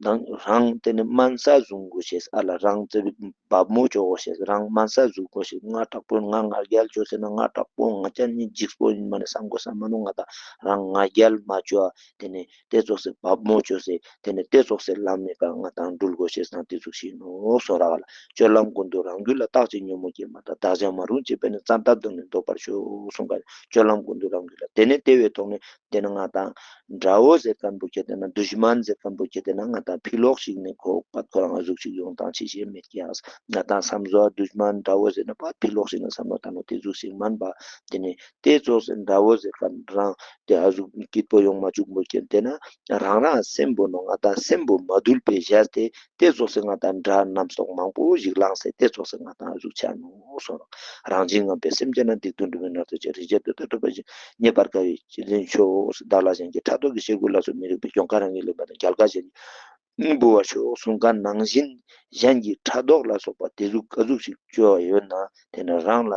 དང་རང་ཏེ་ནེ་དམན་ས་བཟུང་དགོས་ཤེས། ཨ་ལ་རང་ཙེ་བི་བབ་མོ་ཅོ་དགོས་ཤེས། རང་དམན་ས་བཟུང་དགོས་ཤེས། ང་དྲག་པོ་ང་ང་རྒྱལ་ཅོས་ཟེར་ན་ང་དྲག་པོ་ང་ཅན་ནི་འཇིགས་པོ་ཨིན་མ་ནེ་བསམ་དགོས་ས་མ་ནོག། ང་ཏང་རང་ང་རྒྱལ་མ་ཅོ་ཨ་ཏེ་ནེ་ཏེ་ཙོགས་སེ་བབ་མོ་ཅོས་སེ་ཏེ་ནེ་ཏེ་ཙོགས་སེ་ལམ་མེ་ཀ་ང་ཏང་འགྲུལ་དགོས་ཤེས་དང་ཏེ་ཙོགས་ཤིག་ཨིན་ནོག་སོང་ར་ག་ལ། སྤྱོད་ལམ་ཀུན་ཏུ་རང་རྒྱུད་ལ། བརྟག་ཅིང་ཉོན་མོངས་སྐྱེས་མ་ཐག། བདག་ཅག་མ་རུངས་བྱེད་པས་ནི། བཙན་ཐབས་གདོད་ནས་བཟློག་པར་ཤོག་གསུངས་ཁན་སྤྱོད་ལམ་ཀུན་ཏུ་ ཏེ་ནེ་ཏེ་བོའི་ཐོག་ནེ་ཏེ་ནེ་ང་དང་དགྲ་བོ་ཟེར་ཁན་བོ་ཁྱེར་ཏེ་ན་དུཤ་མན་ཟེར་ཁན་བོ་ཁྱེར་ཏེ་ན་ང་དང་ཕི་ལོགས་ཤིག་ནེ་ཁོ་པད་ཁོ་རང་ཨ་ཟུག་ཅིག་ཡོང་སྟངས་ཅི་ཞིག་མེད་ཀྱག། ང་དང་བསམ་བཟོ་དུཤ་མན་དགྲ་བོ་ཟེར་ན་པད་ཕི་ལོགས་ཤིག་ནེ་བསམ་བློ་བཏང་ནོག་ཏེ་ཟུག་ཅིག་མན་པ། ཏེ་ནེ་ཏེ་ཙོགས་སེ་དགྲ་བོ་ཟེར་ཁན་རང་ཏེ་ཨ་ཟུག་སྐྱིད་པོ་ཡོང་མ་བཅུག་པོ་ཁྱེར་ཏེ་ན་རང་རང་སེམས་པོ་ནོ་ང་དང་སེམས་པོ་མ་དུལ་བའི་ཞལ་ཏེ་ཏེ་ཙོགས་སེ་ང་དང་དགྲ་རྣམ་རྟོག་མང་པོ་ཞིག་ལངས་སེ་ཏེ་ཙོགས་སེ་ང་དང་ཨ་ཟུག་ཆ་ནོག་སོང་རོག། རང་བཞིན་ངན་པས་སེམས་ཅན་ན་སྡིག་ཏུ་འགྲོ་བའི་ནང་དུ་ཅི་རིགས་ཅི་འདོད་དུ་གྲུབ་པ་ཞིག་རྙེད་པར་དཀའ་བའི་སྤྱན་རས་གཟིགས་མཆོག། བདག་ལ་གཞན་གྱི་ཕྲག་དོག་གི་ཞེ་དགུ་ལ་སོགས་མི་རིགས་པའི་གྱོང་ཁ་རང་གིས་ལེན་པ་དང་རྒྱལ་བ་གཞན་གྱི་འབུལ་བ་ཆོག་གསུངས་ཁན་ནང་བཞིན་གཞན་གྱི་ཕྲག་དོག་ལ་སོགས་པ་ཏེ་ཟུག་ཨ་ཟུག་ཅིག་ཅོ་ཡོད་ན་ཏེ་ནེ་རང་ལ་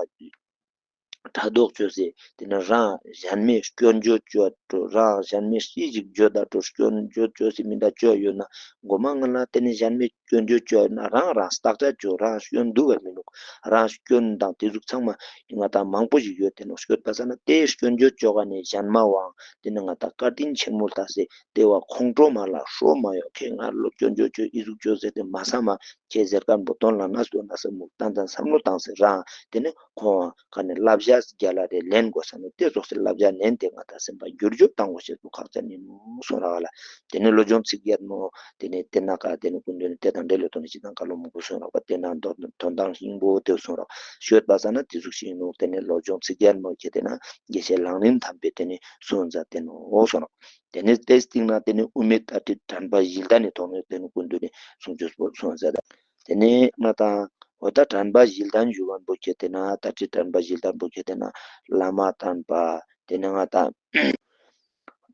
ཕྲག་དོག་ཅོས་སེ་ཏེ་ནེ་རང་གཞན་མའི་སྐྱོན་བརྗོད་ཅོ་འགྲོ་རང་གཞན་མའི་ཤི་ཞིག་བརྗོད་ད་འགྲོ་སྐྱོན་བརྗོད་ཅོས་སེ་མི་འདྲ་ཅོ་ཡོད་ན་གོ་མ་ང་ལ་ཏེ་ནེ་གཞན་མའི་སྐྱོན་བརྗོད་ཅོ་ཡོད་ན་རང་རང་བརྟག་དཔྱད་ཅོ་རང་སྐྱོན་འདུག་ག་མི་འདུག་རང་སྐྱོན་དང་ཏེ་ཟུག་ཚང་མ་ང་དང་མང་པོ་ཞིག་ཡོད་ཏེ་ནོག་ཤོད་པ་ས་ན་ཏེ་སྐྱོན་བརྗོད་ཅོ་ག་ནེ་གཞན་མ་བའང་ཏེ་ནེ་ང་དང་བཀའ་དྲིན་ཆེན་མོ་ལྟ་སེ་ཏེ་བ་ཁོང་ཁྲོ་མ་ལ་ཧྲོ་མ་ཡོང་ཁྱེད་ང་ལོ་སྐྱོན་བརྗོད་ཅོས་ཨི་ཟུག་ཅོས་ཟེར་ཏེ་མ་ས་མ་ཁྱེད་ཟེར་ཁན་བོ་དོན་ལ་ན་སོ་ན་སེ་མུག་ཏན་ཏན་བསམ་བློ་བཏང་སེ་རང་ཏེ་ནེ་ཁོང་ཁ་ནེ་བསླབ་བྱ་རྒྱལ་ལ་རེ་ལེན་དགོས་ས་ནེ་ཏེ་ཙོགས་སེ་བསླབ་བྱ་ལེན་ཏེ་ང་དང་སེམས་པ་འགྱུར་བཅོས་བཏང་དགོས་ཤེས་པོ་ཁག་ཅན་ཡིན་ནོག་སོང་ར་ག་ལ། ཏེ་ནེ་བློ་སྦྱོང་ཚིག་བརྒྱད་མོ་ཏེ་ནེ་ཏེ་ན་ཀ་ཏེ་ནེ་ཀུན་འདུས་ནེ་ཏེ་དང་འབྲེལ་ལོ་ཏོ་ནེ་ཅི་དང་ཀ་ལོ་མོ་གོ་སོང་ར་བ་ཏེ་ན་དོན་དང་སྙིང་པོ་ཏེ་སོང་ར་ཤོད་པ་ས་ན་ཏེ་ཟུག་ཤིག་ཡིན་ནོག། ཏེ་ནེ་བློ་སྦྱོང་ཚིག་བརྒྱད་མོ་ཁྱེད་ཏེ་ན་དགེ་བཤེས་ལག་ལེན་ཐམས་པའི་ཏེ་ནེ་གསུངས་མཛད་དེ་ནོག་སོང་ར། ཏེ་ནེ་ཏེ་སྟིང་ན་ཏེ་ནེ་དབུ་མའི་ཏ་ཏྲི་དྲན་པ་བཞི་ལྡན་ནི་ཐོག་ནེ་ཏེ་ནེ་ཀུན་འདུས་ནེ་གསུང་ཆོས་པོ་གསུངས་མཛད་ད། ཏེ་ནེ་ང་དང་འོ་ད་དྲན་པ་བཞི་ལྡན་ཞུ་ཁན་བོ་ཁྱེད་ཏེ་ན་ཏ་ཏྲི་དྲན་པ་བཞི་ལྡན་བོ་ཁྱེད་ཏེ་ན་བླ་མ་དྲན་པ་ཏེ་ནེ་ང་དང་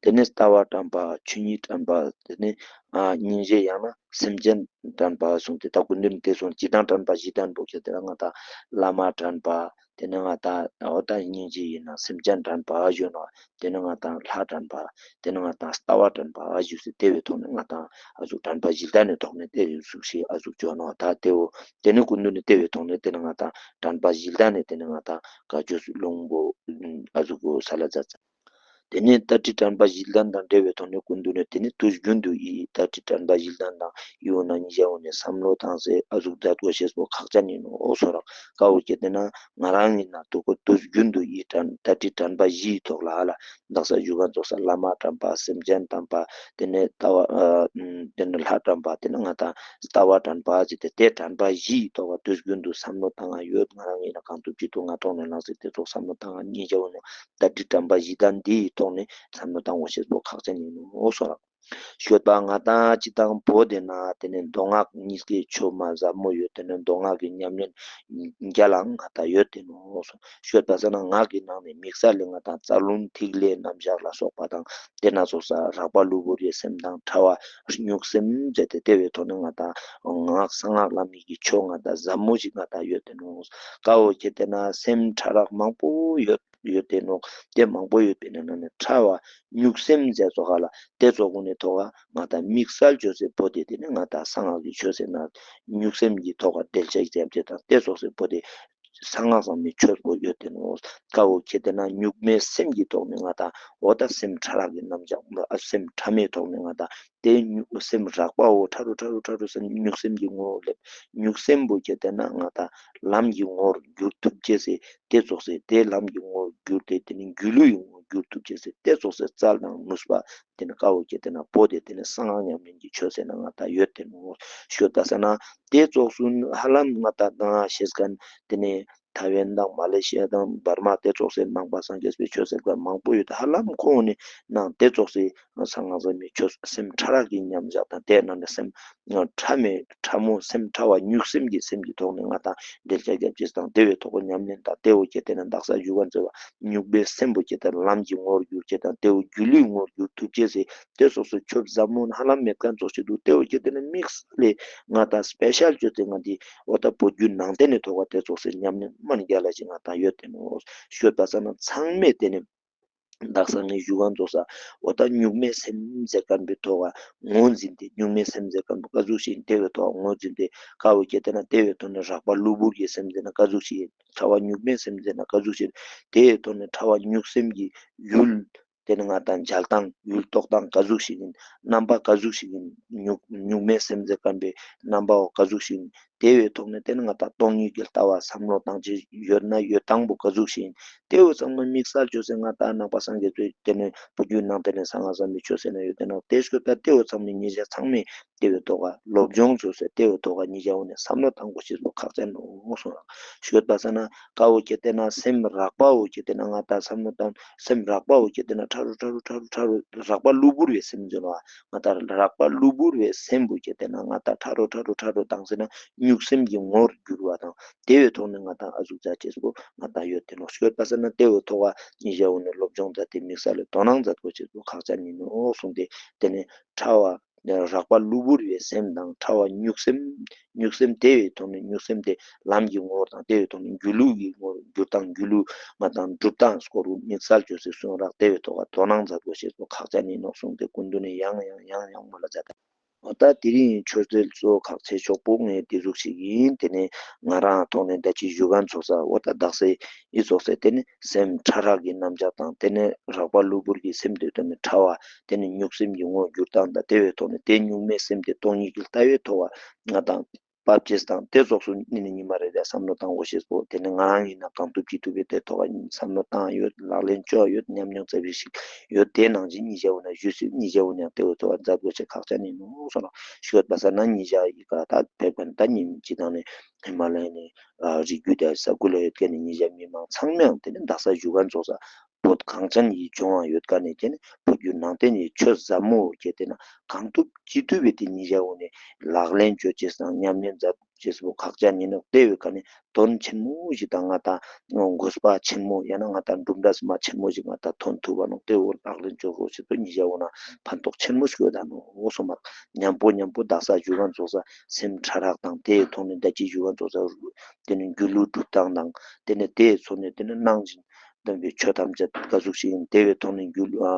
ཏེ་ནེ་ལྟ་བ་དྲན་པ་ཆོས་ཉིད་དྲན་པ་ཏེ་ནེ་ཨ་སྙིང་རྗེ་ཡང་ན་སེམས་ཅན་དྲན་པ་གསུངས་ཏེ་ད་ཀུན་འདུས་ནེ་ཏེ་སོང་སྤྱིར་བཏང་དྲན་པ་བཞི་ལྡན་བོ་ཁྱེད་ཏེ་ན་ང་དང་བླ་མ་དྲན་པ་ཏེ་ནེ་ང་དང་འོ་ད་སྙིང་རྗེ་ཡིན་ན་སེམས་ཅན་དྲན་པ་ཞུ་ནོག། ཏེ་ནེ་ང་དང་ལྷ་དྲན་པ་ཏེ་ནེ་ང་དང་ལྟ་བ་དྲན་པ་ཞུ་སེ་ཏེ་བོའི་ཐོག་ནེ་ང་དང་ཨ་ཟུག་དྲན་པ་བཞི་ལྡན་ནི་ཐོག་ནེ་ཏེ་ཟུག་ཤིག་ཨ་ཟུག་ཅོ་ནོག། ད་ཏེ་བོ་ཏེ་ནེ་ཀུན་འདུས་ནེ་ཏེ་བོའི་ཐོག་ནེ་ཏེ་ནེ་ང་དང་དྲན་པ་བཞི་ལྡན་ནི་ཏེ་ནེ་ང་དང་བཀའ་ཆོས་ལུང་པོ་ཨ་ཟུག་གོ་ས་ལ་མཛད་ཙ། ཏེ་ནེ་ཏ་ཏྲི་དྲན་པ་བཞི་ལྡན་དང་འབྲེལ་བའི་ཐོག་ནེ་ཀུན་འདུས་ནེ་ཏེ་ནེ་དུས་རྒྱུན་དུ་ཨི་ཏ་ཏྲི་དྲན་པ་བཞི་ལྡན་དང་ཡོད་ན་ཉི་ཤ་འོ་ནེ་བསམ་བློ་བཏང་སེ་ཨ་ཟུག་མཛད་དགོས་ཤེས་པོ་ཁག་ཅན་ཡིན་ནོག་སོང་ར་ཀ་བོ་ཁྱེད་ཏེ་ན་ང་རང་ཡིན་ན་དུ་ཀོ་དུས་རྒྱུན་དུ་ཨི་དྲན་ཏ་ཏྲི་དྲན་པ་བཞིའི་ཐོག་ལ་ཨ་ལ་དག་ས་ཞུ་ཁན་ཙོགས་ས་བླ་མ་དྲན་པ་སེམས་ཅན་དྲན་པ་ཏེ་ནེ་ལྟ་བ་ཨ་ཏེ་ནེ་ལྷ་དྲན་པ་ཏེ་ནེ་ང་དང་ལྟ་བ་དྲན་པ་ཟེར་ཏེ་ཏེ་དྲན་པ་བཞིའི་ཐོག་ལ་དུས་རྒྱུན་དུ་བསམ་བློ་བཏང་ང་ཡོད། ང་རང་ཡིན་ན་གང་ཐུབ་ཅི་ཐུབ་ང་ཐོག་ནེ་ལངས་སེ་ཏེ་ཙོགས་བསམ་བློ་བཏང་ང་ཉེ་ཞ་འོ་ནོ་ཏ་ཏྲི་དྲན་པ་བཞི་ལྡན་འདིའི་ཐོག་ནེ་བསམ་བློ་བཏང་དགོས་ཤེས་པོ་ཁག་ཅན་ཡིན་ནོག་སོང་ར། ཤོད་པ་ང་དང་སྤྱིར་བཏང་བོད་དེ་ན་ཏེ་ནེ་མདོ་སྔགས་གཉིས་ཀའི་ཆོས་མ་ཟབ་མོ་ཡོད། ཏེ་ནེ་མདོ་སྔགས་ཀྱི་ཉམས་ལེན་རྒྱལ་ལ་ང་དང་ཡོད་དེ་ནོག་སོང་། ཤོད་པ་ས་ན་ངག་གི་ནང་ནེ་དམིགས་བསལ་ལས་ང་དང་རྩ་རླུང་ཐིག་ལེ་རྣམ་གཞག་ལ་སོགས་པ་དང་ཏེ་ན་ཙོགས་ས་རགས་པ་གློ་བུར་གྱི་སེམས་དང་ཕྲ་བ་གཉུག་སེམས་ཟེར་ཏེ་ཏེ་བོའི་ཐོག་ནེ་ང་དང་ངག་གསང་སྔགས་ལམ་གྱི་ཆོས་ང་དང་ཟབ་མོ་ཞིག་ང་དང་ཡོད་དེ་ནོག། ཀ་བོ་ཁྱེད་ཏེ་ན་སེམས་ཕྲ་རགས་མང་པོ་ཡོད་ཡོད་དེ་ནོག། ཏེ་མང་པོ་ཡོད་པའི་ནང་ནེ་ཕྲ་བ་གཉུག་སེམས་ཟེར་ཙོགས་ལ་ཏེ་ཙོགས་གུན་ནི་ཐོག་ང་དང་དམིགས་བསལ་ཅོས་སེ་བོ་ཏེ་ཏེ་ནེ་ང་དང་གསང་སྔགས་ཀྱི་ཆོས་ཟེར་ན་གཉུག་སེམས་ཀྱི་ཐོག་ང་འགྲེལ་བཤད་རྒྱབ་ཅེས་དང་ཏེ་ཙོགས་སེ་བོ་ཏེ་གསང་སྔགས་ཟབ་མོའི་ཆོས་པོ་ཡོད་དེ་ནོག། ཀ་བོ་ཁྱེད་ཏེ་ན་གཉུག་མའི་སེམས་ཀྱི་ཐོག་ནེ་ང་དང་འོ་ད་སེམས་ཕྲ་རགས་ཀྱི་རྣམ་གཞག་ཨ་སེམས་ཕྲ་མའི་ཐོག་ནེ་ང་དང་ཏེ་གཉུག་སེམས་རགས་པའོ་ཕྲ་རུ་ཕྲ་རུ་ཕྲ་རུ་སེམས་གཉུག་སེམས་ཀྱི་ངོ་བོ་ལེབ། གཉུག་སེམས་པོ་ཁྱེད་ཏེ་ན་ང་དང་ལམ་གྱི་ངོ་བོར་འགྱུར་ཐུབ་ཅེས་སེ་ཏེ་ཙོགས་སེ་ཏེ་ལམ་གྱི་ངོ་བོར་འགྱུར་ཏེ་ཏེ་ནེ་སྒྱུ་ལུས་ཀྱི་ངོ་བོར་འགྱུར་ཐུབ་ཅེས་སེ་ཏེ་ཙོགས་སེ་རྩལ་དང་ནུས་པ་ཏེ་ནེ་ཀ་བོ་ཁྱེད་ཏེ་ན་བོ་ཏེ་ཏེ་ནེ་གསང་སྔགས་ཉམས་ལེན་གྱི་ཆོས་ཟེར་ན་ང་དང་ཡོད་དེ་ནོག། ཤོད་པ་ས་ན་ཏེ་ཙོགས་སུ་ཧ་ལམ་ང་དང་ང་ཤེས་ཁན་ཏེ་ནེ་ཐའེ་ཝན་དང་མ་ལེ་ཤི་ཡ་དང་འབར་མ་ཏེ་ཙོགས་སེ་ནང་པ་སངས་རྒྱས་པའི་ཆོས་ཟེར་ཁན་མང་པོ་ཡོད། ཧ་ལམ་ཁོང་ནི་ནང་ཏེ་ཙོགས་སེ་གསང་སྔགས་ཟབ་མོའི་ཆོས་སེམས་ཕྲ་རགས་ཀྱི་མཉམ་བཞག་དང་ཏེ་ནང་ནེ་སེམས་ཕྲ་མའི་ཕྲ་མོ་སེམས་ཕྲ་བ་གཉུག་སེམས་ཀྱི་སེམས་ཀྱི་ཐོག་ནེ་ང་དང་འགྲེལ་བཤད་རྒྱབ་ཅེས་དང་ཏེ་བོའི་ཐོག་གི་ཉམས་ལེན་དང་ཏེ་བོ་ཁྱེད་ཏེ་ན་དག་ས་ཞུ་ཁན་ཙོགས་གཉུག་མའི་སེམས་པོ་ཁྱེད་ཏེ་ན་ལམ་གྱི་ངོ་བོར་འགྱུར་ཅེས་དང་ཏེ་བོ་སྒྱུ་ལུས་ངོ་བོར་འགྱུར་ཐུབ་ཅེས་སེ་ཏེ་ཙོགས་སུ་ཆོས་ཟབ་མོ་ཧ་ལམ་མེད་ཁན་ཙོགས་ཤིག་འདུག། ཏེ་བོ་ཁྱེད་ཏེ་ན་དམིགས་བསལ་ལས་ང་དང་སྤེ་ཤལ་ཅོས་ཏེ་ང་དེ་འོ་ད་བོད་བརྒྱུད་ནང་བསྟན་ནི་ཐོག་ཏེ་ཙོགས་སེ་ཉམས་ལེན་མ་ནི་རྒྱལ་ལ་ཞིག་ང་དང་ཡོད་དེ་ནོག། ཤོད་པ་ས་ན་ཚང་མས་ཏེ་ནེ་དག་ས་ནེ་ཞུ་ཁན་ཙོགས་ས་འོ་ད་གཉུག་མའི་སེམས་ཟེར་ཁན་པོའི་ཐོག་ངོས་འཛིན་ཏེ་གཉུག་མའི་སེམས་ཟེར་ཁན་པོ་ཀ་ཟུག་ཞིག་ཏེ་བོའི་ཐོག་ངོས་འཛིན་ཏེ་ཀ་བོ་ཁྱེད་ཏེ་ན་ཏེ་བོའི་ཐོག་ནེ་རགས་པ་གློ་བུར་གྱི་སེམས་ཟེར་ན་ཀ་ཟུག་ཞིག་ཡིན། ཕྲ་བ་གཉུག་མའི་སེམས་ཟེར་ན་ཀ་ཟུག་ཞིག་ཡིན། ཏེའི་ཐོག་ནེ་ཕྲ་བ་གཉུག་སེམས་ཀྱི་ཡུལ། ཏེ་ནེ་ང་དང་འཇལ་སྟངས་ཡུལ་རྟོགས་སྟངས་ཀ་ཟུག་ཞིག་ཡིན། རྣམ་པ་ཀ་ཟུག་ཞིག་ཡིན། གཉུག་གཉུག་མའི་སེམས་ཟེར་ཁན་པོའི་རྣམ་པའོ་ཀ་ཟུག་ཞིག་ཡིན། དེ་བོའི་ཐོག་ནས་དེ་ནི་ང་ཏང་སྟོང་ཉིད་ཀྱི་ལྟ་བ་བསམ་བློ་བཏང་ཅེས་ཡོད་ན་ཡོད་སྟངས་པོ་ག་ཟུག་ཞིག་ཡིན། དེ་བོ་ཚང་མ་དམིགས་བསལ་ཅོས་ཏེ་ང་ཏང་ནང་པ་སངས་རྒྱས་པའི་དེ་ནི་བོད་བརྒྱུད་ནང་བསྟན་ནི་གསང་སྔགས་བསམ་གཏན་ཆོས་ཟེར་ན་ཡོད་དེ་ནོག། དེ་ཞུ་ད་དེ་བོ་ཚང་མའི་ཉེ་ཞ་ཚང་མས་དེ་བོའི་ཐོག་ག་སློབ་སྦྱོང་ཅོས་ཏེ་དེ་བོའི་ཐོག་ག་ཉེ་ཞ་བོ་ནས་བསམ་བློ་བཏང་དགོས་ཤེས་པོ་ཁག་ཅན་ནོག་གསུངས་རག། ཞུ་ད་པ་ས་ན་ཀ་བོ་ཁྱེར་ཏེ་ན་སེམས་རགས་པ་བོ་ཁྱེར་ཏེ་ན་ང་ཏང་བསམ་བློ་བཏང་སེམས་རགས་པ་བོ་ཁྱེར་ཏེ་ན་ཕྲ་རུ་ཕྲ་རུ་ཕྲ་རུ་ཕྲ་རུ་རགས་པ་གློ་བུར་བའི་སེམས་ཟེར་ནོག། ང་ཏང་རགས་པ་གློ་བུར་བའི་སེམས་པོ་ཁྱེར་ཏེ་ན་ང་ཏང་ཕྲ་རུ་ཕྲ་རུ་ཕྲ་རུ་བཏང་ཟེར་ན་གཉུག་སེམས་ཀྱི་ངོ་བོར་འགྱུར་བ་དང་དེ་བོའི་ཐོག་ནས་ང་ཏང་ཨ་ཟུག་མཛད་ཅེས་པོ་ང་ཏང་ཡོད་དེ་ནོག། ཞུ་ད་པ་ས་ན་དེ་བོའི་ཐོག་ག་ཉེ་ཞ་བོ་ནས་སློབ་སྦྱོང་མཛད་དེ་དམིགས་བསལ་ལ་དོ་སྣང་མཛད་དགོས་ཤེས་པོ་ཁག་ཅན་ཡིན་ནོག་གསུངས་ཏེ། དེ་ནས་ཕྲ་བ་རགས་པ་གློ་བུར་བའི་སེམས་དང་ཕྲ་བ་གཉུག་སེམས། གཉུག་སེམས་དེ་བོའི་ཐོག་ནས་གཉུག་སེམས་དེ་ལམ་གྱི་ངོ་བོ་དང་དེ་བོའི་ཐོག་ནས་སྒྱུ་ལུས་ཀྱི་ངོ་བོ་འགྱུར་སྟངས་སྒྱུ་ལུས་ང་ཏང་སྒྲུབ་སྟངས་སྐོར་བོ་དམིགས་བསལ་ཅོས་ཏེ་གསུངས་རག། དེ་བོའི་ཐོག་ག་དོ་སྣང་མཛད་དགོས་ཤེས་པོ་ཁག་ཅན་ཡིན་ནོག་གསུངས་ཏེ་སྐུ་མདུན་ནས་ཡང་ཡང་ཡང་ཡང་མོལ་ལ་མཛད་དེ། འོ་ད་དེ་རིང་ཆོས་འབྲེལ་གཙོ་བོ་ཁག་ཆེ་ཤོས་པོ་ངས་དེ་ཟུག་ཞིག་ཡིན། དེ་ནས་ང་རང་ཐོག་ནས་ད་ཅི་ཞུ་མཁན་ཚོགས་ས་འོ་ད་དག་ས་ཡི་ཚོགས་ས་དེ་ནི་སེམས་ཕྲ་རགས་ཀྱི་རྣམ་གཞག་དང་དེ་ནི་རགས་པ་གློ་བུར་གྱི་སེམས་དེ་དོན་ནི་ཕྲ་བ་དེ་ནི་གཉུག་སེམས་ཀྱི་ངོ་བོ་འགྱུར་སྟངས་དང་དེ་བོའི་ཐོག་ནས་དེ་གཉུག་མའི་སེམས་དེ་སྟོང་ཉིད་ཀྱི་ལྟ་བའི་ཐོག་བ་ང་ཏང་བབ་ཅེས་དང་དེ་ཚོགས་སུ་ནི་ནི་ཉི་མ་རེ་རེ་བསམ་བློ་བཏང་དགོས་ཤེས་པོ་དེ་ནི་ང་རང་ཡིན་ན་གང་ཐུབ་ཅི་ཐུབ་པའི་དེ་ཐོག་བ་བསམ་བློ་བཏང་ཡོད། ལག་ལེན་ཅོ་ཡོད། ཉམས་མྱོང་ཙ་པིག་ཞིག་ཡོད། དེ་ནང་བཞིན་ཉེ་ཞ་བོ་ན་ཞུས་སུ་ཉེ་ཞ་བོ་ནས་དེ་བོ་ཐོག་བ་མཛད་དགོས་ཤེས་ཁག་ཅན་ཡིན་ནོག་གསུངས་རག། ཞུ་ད་པ་ས་ན་ཉེ་ཞ་ཡི་ག་ད་ཕེབས་མཁན་ད་ཉིན་གཅིག་དང་ནི་ཧི་མ་ལ་ཡ་ནི་རི་རྒྱུད་དང་ས་ཁུལ་ལ་ཡོད་མཁན་ནི་ཉེ་ཞ་མི་མང་ཚང་མའང་དེ་ནི་དག་ས་ཞུ་མཁན་ཚོགས་ས་བོད་གངས་ཅན་གྱི་ལྗོངས་ཡོད་མཁན་ནི་དེ་ནི་བོད་བརྒྱུད་ནང་བསྟན་གྱི་ཆོས་ཟབ་མོ་བོ་ཁྱེར་ཏེ་ན་གང་ཐུབ་ཅི་ཐུབ་པའི་དེ་ཉེ་ཞ་བོ་ནས་ལག་ལེན་ཅོ་ཅེས་དང་ཉམས་ལེན་མཛད་ཅེས་པོ་ཁག་ཅན་ཡིན་ནོག། དེ་བོའི་ཁ་ནས་དོན་ཆེན་མོ་ཞིག་དང་ང་ཏང་དགོས་པ་ཆེན་མོ་ཡང་ན་ང་ཏང་གྲུབ་འབྲས་མ་ཆེན་མོ་ཞིག་ང་ཏང་ཐོན་ཐུབ་པ་ནོག། དེ་བོ་ལག་ལེན་ཅོ་དགོས་ཤེས་པོ་ཉེ་ཞ་བོ་ན་ཕན་ཐོགས་ཆེན་མོ་ཞིག་ཡོད་ད་ནོག་གསུངས་མ། མཉམ་པོ་མཉམ་པོ་དག་ས་ཞུ་མཁན་ཚོགས་ས་སེམས་ཕྲ་རགས་དང་དེའི་ཐོག་ནས་ད་ཅི་ཞུ་མཁན་ཚོགས་ས་དེ་ནི་སྒྱུ་ལུས་སྒྲུབ་སྟངས་དང་དེ་ནི་དེའི་ཚོགས་ནས་དེ་ནི་གནང་བཞིན་བསྟན་པའི་ཆོས་ཐམས་ཅད་ག་ཟུག་ཞིག་ཡིན། དེ་བའི་ཐོག་ནས་རྒྱུད་ཨ་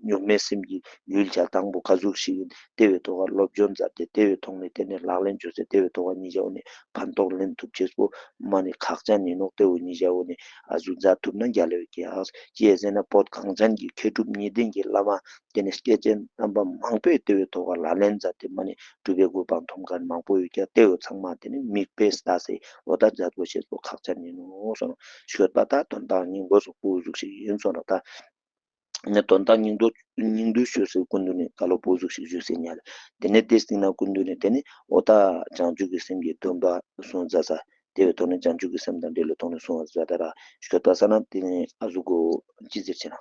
གཉུག་མའི་སེམས་ཀྱི་ཡུལ་བྱ་སྟངས་པོ་ག་ཟུག་ཞིག་ཡིན། དེ་བའི་ཐོག་ལ་སློབ་སྦྱོང་མཛད་དེ་དེ་བའི་ཐོག་ནས་དེ་ནས་ལག་ལེན་བཅོས་ཏེ་དེ་བའི་ཐོག་ལ་ཉེ་ཞ་བོ་ནས་ཕན་ཐོགས་ལེན་ཐུབ་ཅེས་པོ་མ་ནི་ཁག་ཅན་ཡིན་ནོག། དེ་བོ་ཉེ་ཞ་བོ་ནས་ཨ་ཟུག་མཛད་ཐུབ་ན་རྒྱལ་ལ་ཡོད་ཀྱག། ཅི་ཟེར་ན་བོད་གངས་ཅན་གྱི་མཁས་གྲུབ་གཉིས་ལྡན་གྱི་བླ་མ་དེ་ནས་སྐྱེས་ཆེན་དམ་པ་མང་པོས་དེ་བའི་ཐོག་ལ་ལག་ལེན་མཛད་དེ་མ་ནི་གྲུབ་པའི་གོ་འཕང་ཐོབ་མཁན་མང་པོ་ཡོད་ཀྱག། དེ་བོ་ཚང་མ་དེ་ནས་མིག་དཔེ་ལྟ་སེ་འོ་ད་མཛད་དགོས་ཤེས་པོ་ཁག་ཅན་ཡིན་ནོག་གསུངས་ནོག། ཞུས་པ་ད་དོན་དག་སྙིང་པོ་ཟུག་པོ་ཟུག་ཞིག་ཡིན་གསུངས་ནོག། ད་ནི་དོན་དག་སྙིང་པོ་སྙིང་བསྡུས་ཞུས་སེ་སྐུ་མདུན་ནས་བཀའ་སློབ་པོ་ཟུག་ཞིག་ཞུས་སེ་ཉལ། དེ་ནས་དེ་སྟིང་ན་སྐུ་མདུན་ནས་དེ་ནས་འོ་ད་བྱང་ཆུབ་ཀྱི་སེམས་ཀྱི་སྡོམ་པ་གསུངས་མཛད་ས། དེ་བའི་ཐོག་ནས་བྱང་ཆུབ་ཀྱི་སེམས་དང་འབྲེལ་བའི་ཐོག་ནས་གསུངས་པ་མཛད་དེ་ར་ཞུས་པ་ས་ན་དེ་ནས་ཨ་ཟུག་གོ་ཅི་ཟེར་ཆེ་ན།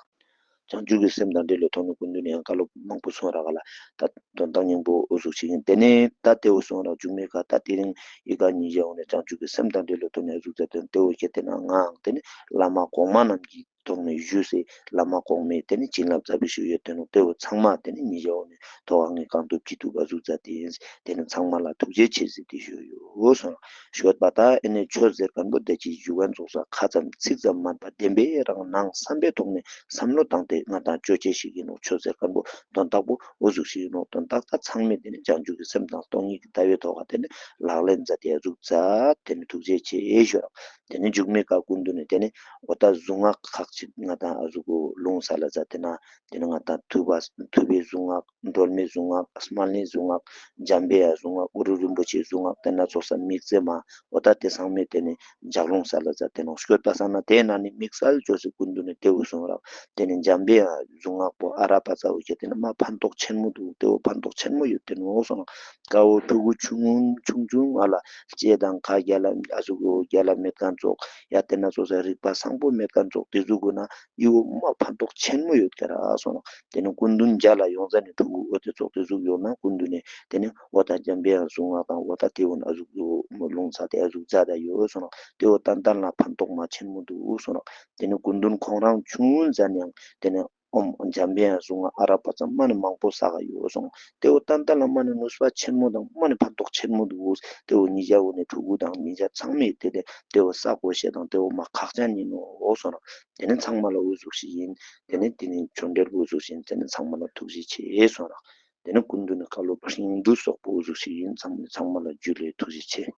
བྱང་ཆུབ་ཀྱི་སེམས་དང་འབྲེལ་བའི་ཐོག་ནས་སྐུ་མདུན་ནས་ཡང་བཀའ་སློབ་མང་པོ་གསུངས་ར་ག་ལ། ད་དོན་དག་སྙིང་པོ་འོ་ཟུག་ཞིག་ཡིན། དེ་ནས་ད་དེ་བོ་གསུངས་ར་མཇུག་མའི་ཁ་ད་དེ་རིང་ཨི་ཀ་ཉེ་ཞ་བོ་ནས་བྱང་ཆུབ་ཀྱི་སེམས་དང་འབྲེལ་བའི་ཐོག་ནས་ཨ་ཟུག་མཛད་དེ་དེ་བོ་ཁྱེར་ཏེ་ན་ངའང་དེ་ནས་བླ་མ་གོང་མ་རྣམས་ཀྱི་ཐོག་ནས་ཞུས་སེ་བླ་མ་གོང་མས་དེ་ནས་བྱིན་རླབས་ཙ་པིག་ཞིག་ཡོད་དེ་ནོག། དེ་བོ་ཚང་མ་དེ་ནས་ཉེ་ཞ་བོ་ནས་ཐོག་ངས་གང་ཐུབ་ཅི་ཐུབ་ཨ་ཟུག་མཛད་དེ་ཡིན། དེ་ནས་ཚང་མ་ལ་ཐུགས་རྗེ་ཆེ་ཟེར་ཏེ་ཞུས་ཡོད་གསུངས། ཞུས་པ་ད་ཨེ་ནས་ཆོས་ཟེར་མཁན་པོ་དེ་ཅི་ཞུ་མཁན་ཚོགས་ས་ཁ་ཙམ་ཚིག་ཙམ་མན་པ་བདེན་པའི་རང་ནང་བསམ་པའི་ཐོག་ནས་བསམ་བློ་བཏང་སྟེ་ང་དང་ཅོ་ཅེས་ཞིག་ཡིན་ནོག། ཆོས་ཟེར་མཁན་པོ་དོན་དག་པོ་འོ་ཟུག་ཞིག་ཡིན་ནོག། དོན་དག་ད་ཚང་མས་དེ་ནས་བྱང་ཆུབ་ཀྱི་སེམས་དང་སྟོང་ཉིད་ཀྱི་ལྟ་བའི་ཐོག་ལ་དེ་ནས་ལག་ལེན་མཛད་དེ་ཨ་ཟུག་མཛད་དེ་ནས་ཐུགས་རྗེ་ཆེ་ཞུ་ར། དེ་ནས་མཇུག་མའི་ཁ་སྐུ་མདུན་ནས་དེ་ནས་འོ་ད་གཟུངས་སྔགས་ཁག་ཅིག་ང་དང་ཨ་ཟུག་གོ་ལུང་ས་ལ་མཛད་དེ་ན། དེ་ནས་ང་དང་ཐུབ་པ་ཐུབ་པའི་གཟུངས་སྔགས། སྒྲོལ་མའི་གཟུངས་སྔགས། དམར་གླིང་གཟུངས་སྔགས། འཇམ་པའི་གཟུངས་སྔགས། གུ་རུ་རིན་པོ་ཆེའི་གཟུངས་སྔགས། དེ་ན་ཚོགས་ས་དམིགས་བརྩེ་མ་འོ་ད་དེ་ཚང་མས་དེ་ནས་ལྗགས་ལུང་ས་ལ་མཛད་དེ་ནོག། ཞུས་པ་ས་ན་དེ་ན་ནི་དམིགས་བསལ་ཅོས་སེ་སྐུ་མདུན་ནས་དེ་བོ་གསུངས་ར། དེ་ནས་འཇམ་པའི་གཟུངས་སྔགས་པོ་ཨ་ར་པ་ཙ་བོ་ཁྱེར་ཏེ་ན་མ་ཕན་ཐོགས་ཆེན་མོ་འདུག། དེ་བོ་ཕན་ཐོགས་ཆེན་མོ་ཡོད་དེ་ནོག་གསུངས་ར། ཀ་བོ་ཕྲུ་གུ་ཆུང་ཆུང་ཆུང་ཨ་ལ་ལྕེ་དང་ཁ་རྒྱལ་ལ་ཨ་ཟུག་གོ་རྒྱལ་ལ་མེད་མཁན་ཙོགས་ཡ་དེ་ན་ཙོགས་ས་རིག་པ་བཟང་པོ་མེད་མཁན་ཙོགས་དེ་ཟུག་གོ་ན། ཡི་བོ་མ་ཕན་ཐོགས་ཆེན་མོ་ཡོད་ཀྱག་ར་གསུངས་ནོག། དེ་ནི་སྐུ་མདུན་མཇལ་ལ་ཡོང་ཟ་ནི་ཕྲུ་གུ་འོ་དེ་ཙོགས་དེ་ཟུག་ཡོང་ན་སྐུ་མདུན་ནས་དེ་ནི་འོ་ད་འཇམ་པའི་གཟུངས་སྔགས་དང་འོ་ད་དེ་བོ་ན་ཨ་ཟུག་ཡོད་ལུང་ས་དེ་ཨ་ཟུག་མཛད་ད་ཡོད་གསུངས་ནོག། དེ་བོ་ཏན་ཏན་ལ་ཕན་ཐོགས་མ་ཆེན་མོ་འདུག་གསུངས་ནོག། དེ་ནི་སྐུ་མདུན་ཁོང་རང་ཆུང་ཟ་ནས་ཡང་དེ་ནི་ཨོམ་འཇམ་པའི་གཟུངས་སྔགས་ཨ་ར་པ་ཙ་མ་ནི་མང་པོ་བསགས་ཡོད་གསུངས་ནོག། དེ་བོ་ཏན་ཏན་ལ་མ་ནི་ནུས་པ་ཆེན་མོ་དང་མ་ནི་ཕན་ཐོགས་ཆེན་མོ་འདུག། དེ་བོ་ཉེ་ཞ་བོ་ནས་ཕྲུ་གུ་དང་ཉེ་ཞ་ཚང་མས་དེ་དེ་དེ་བོ་བསགས་དགོས་ཤེས་དང་དེ་བོ་མ་ཁག་ཅན་ཡིན་ནོག་གསུངས་ནོག། དེ་ནི་ཚང་མ་ལ་འོ་ཟུག་ཞིག་ཡིན། དེ་ནི་དེ་ནི་ཆོས་འབྲེལ་འོ་ཟུག་ཞིག་ཡིན། དེ་ནི་ཚང་མ་ལ་ཐུགས་རྗེ་ཆེ་གསུངས་ནོག། དེ་ནི་སྐུ་མདུན་ནི་བཀའ་སློབ་སྙིང་བསྡུས་སོགས་པོ་འོ་ཟུག་ཞིག་ཡིན། ཚང་མ་ཚང་མ་ལ་འཇུ་ལེ་ཐུགས་རྗེ་ཆེ།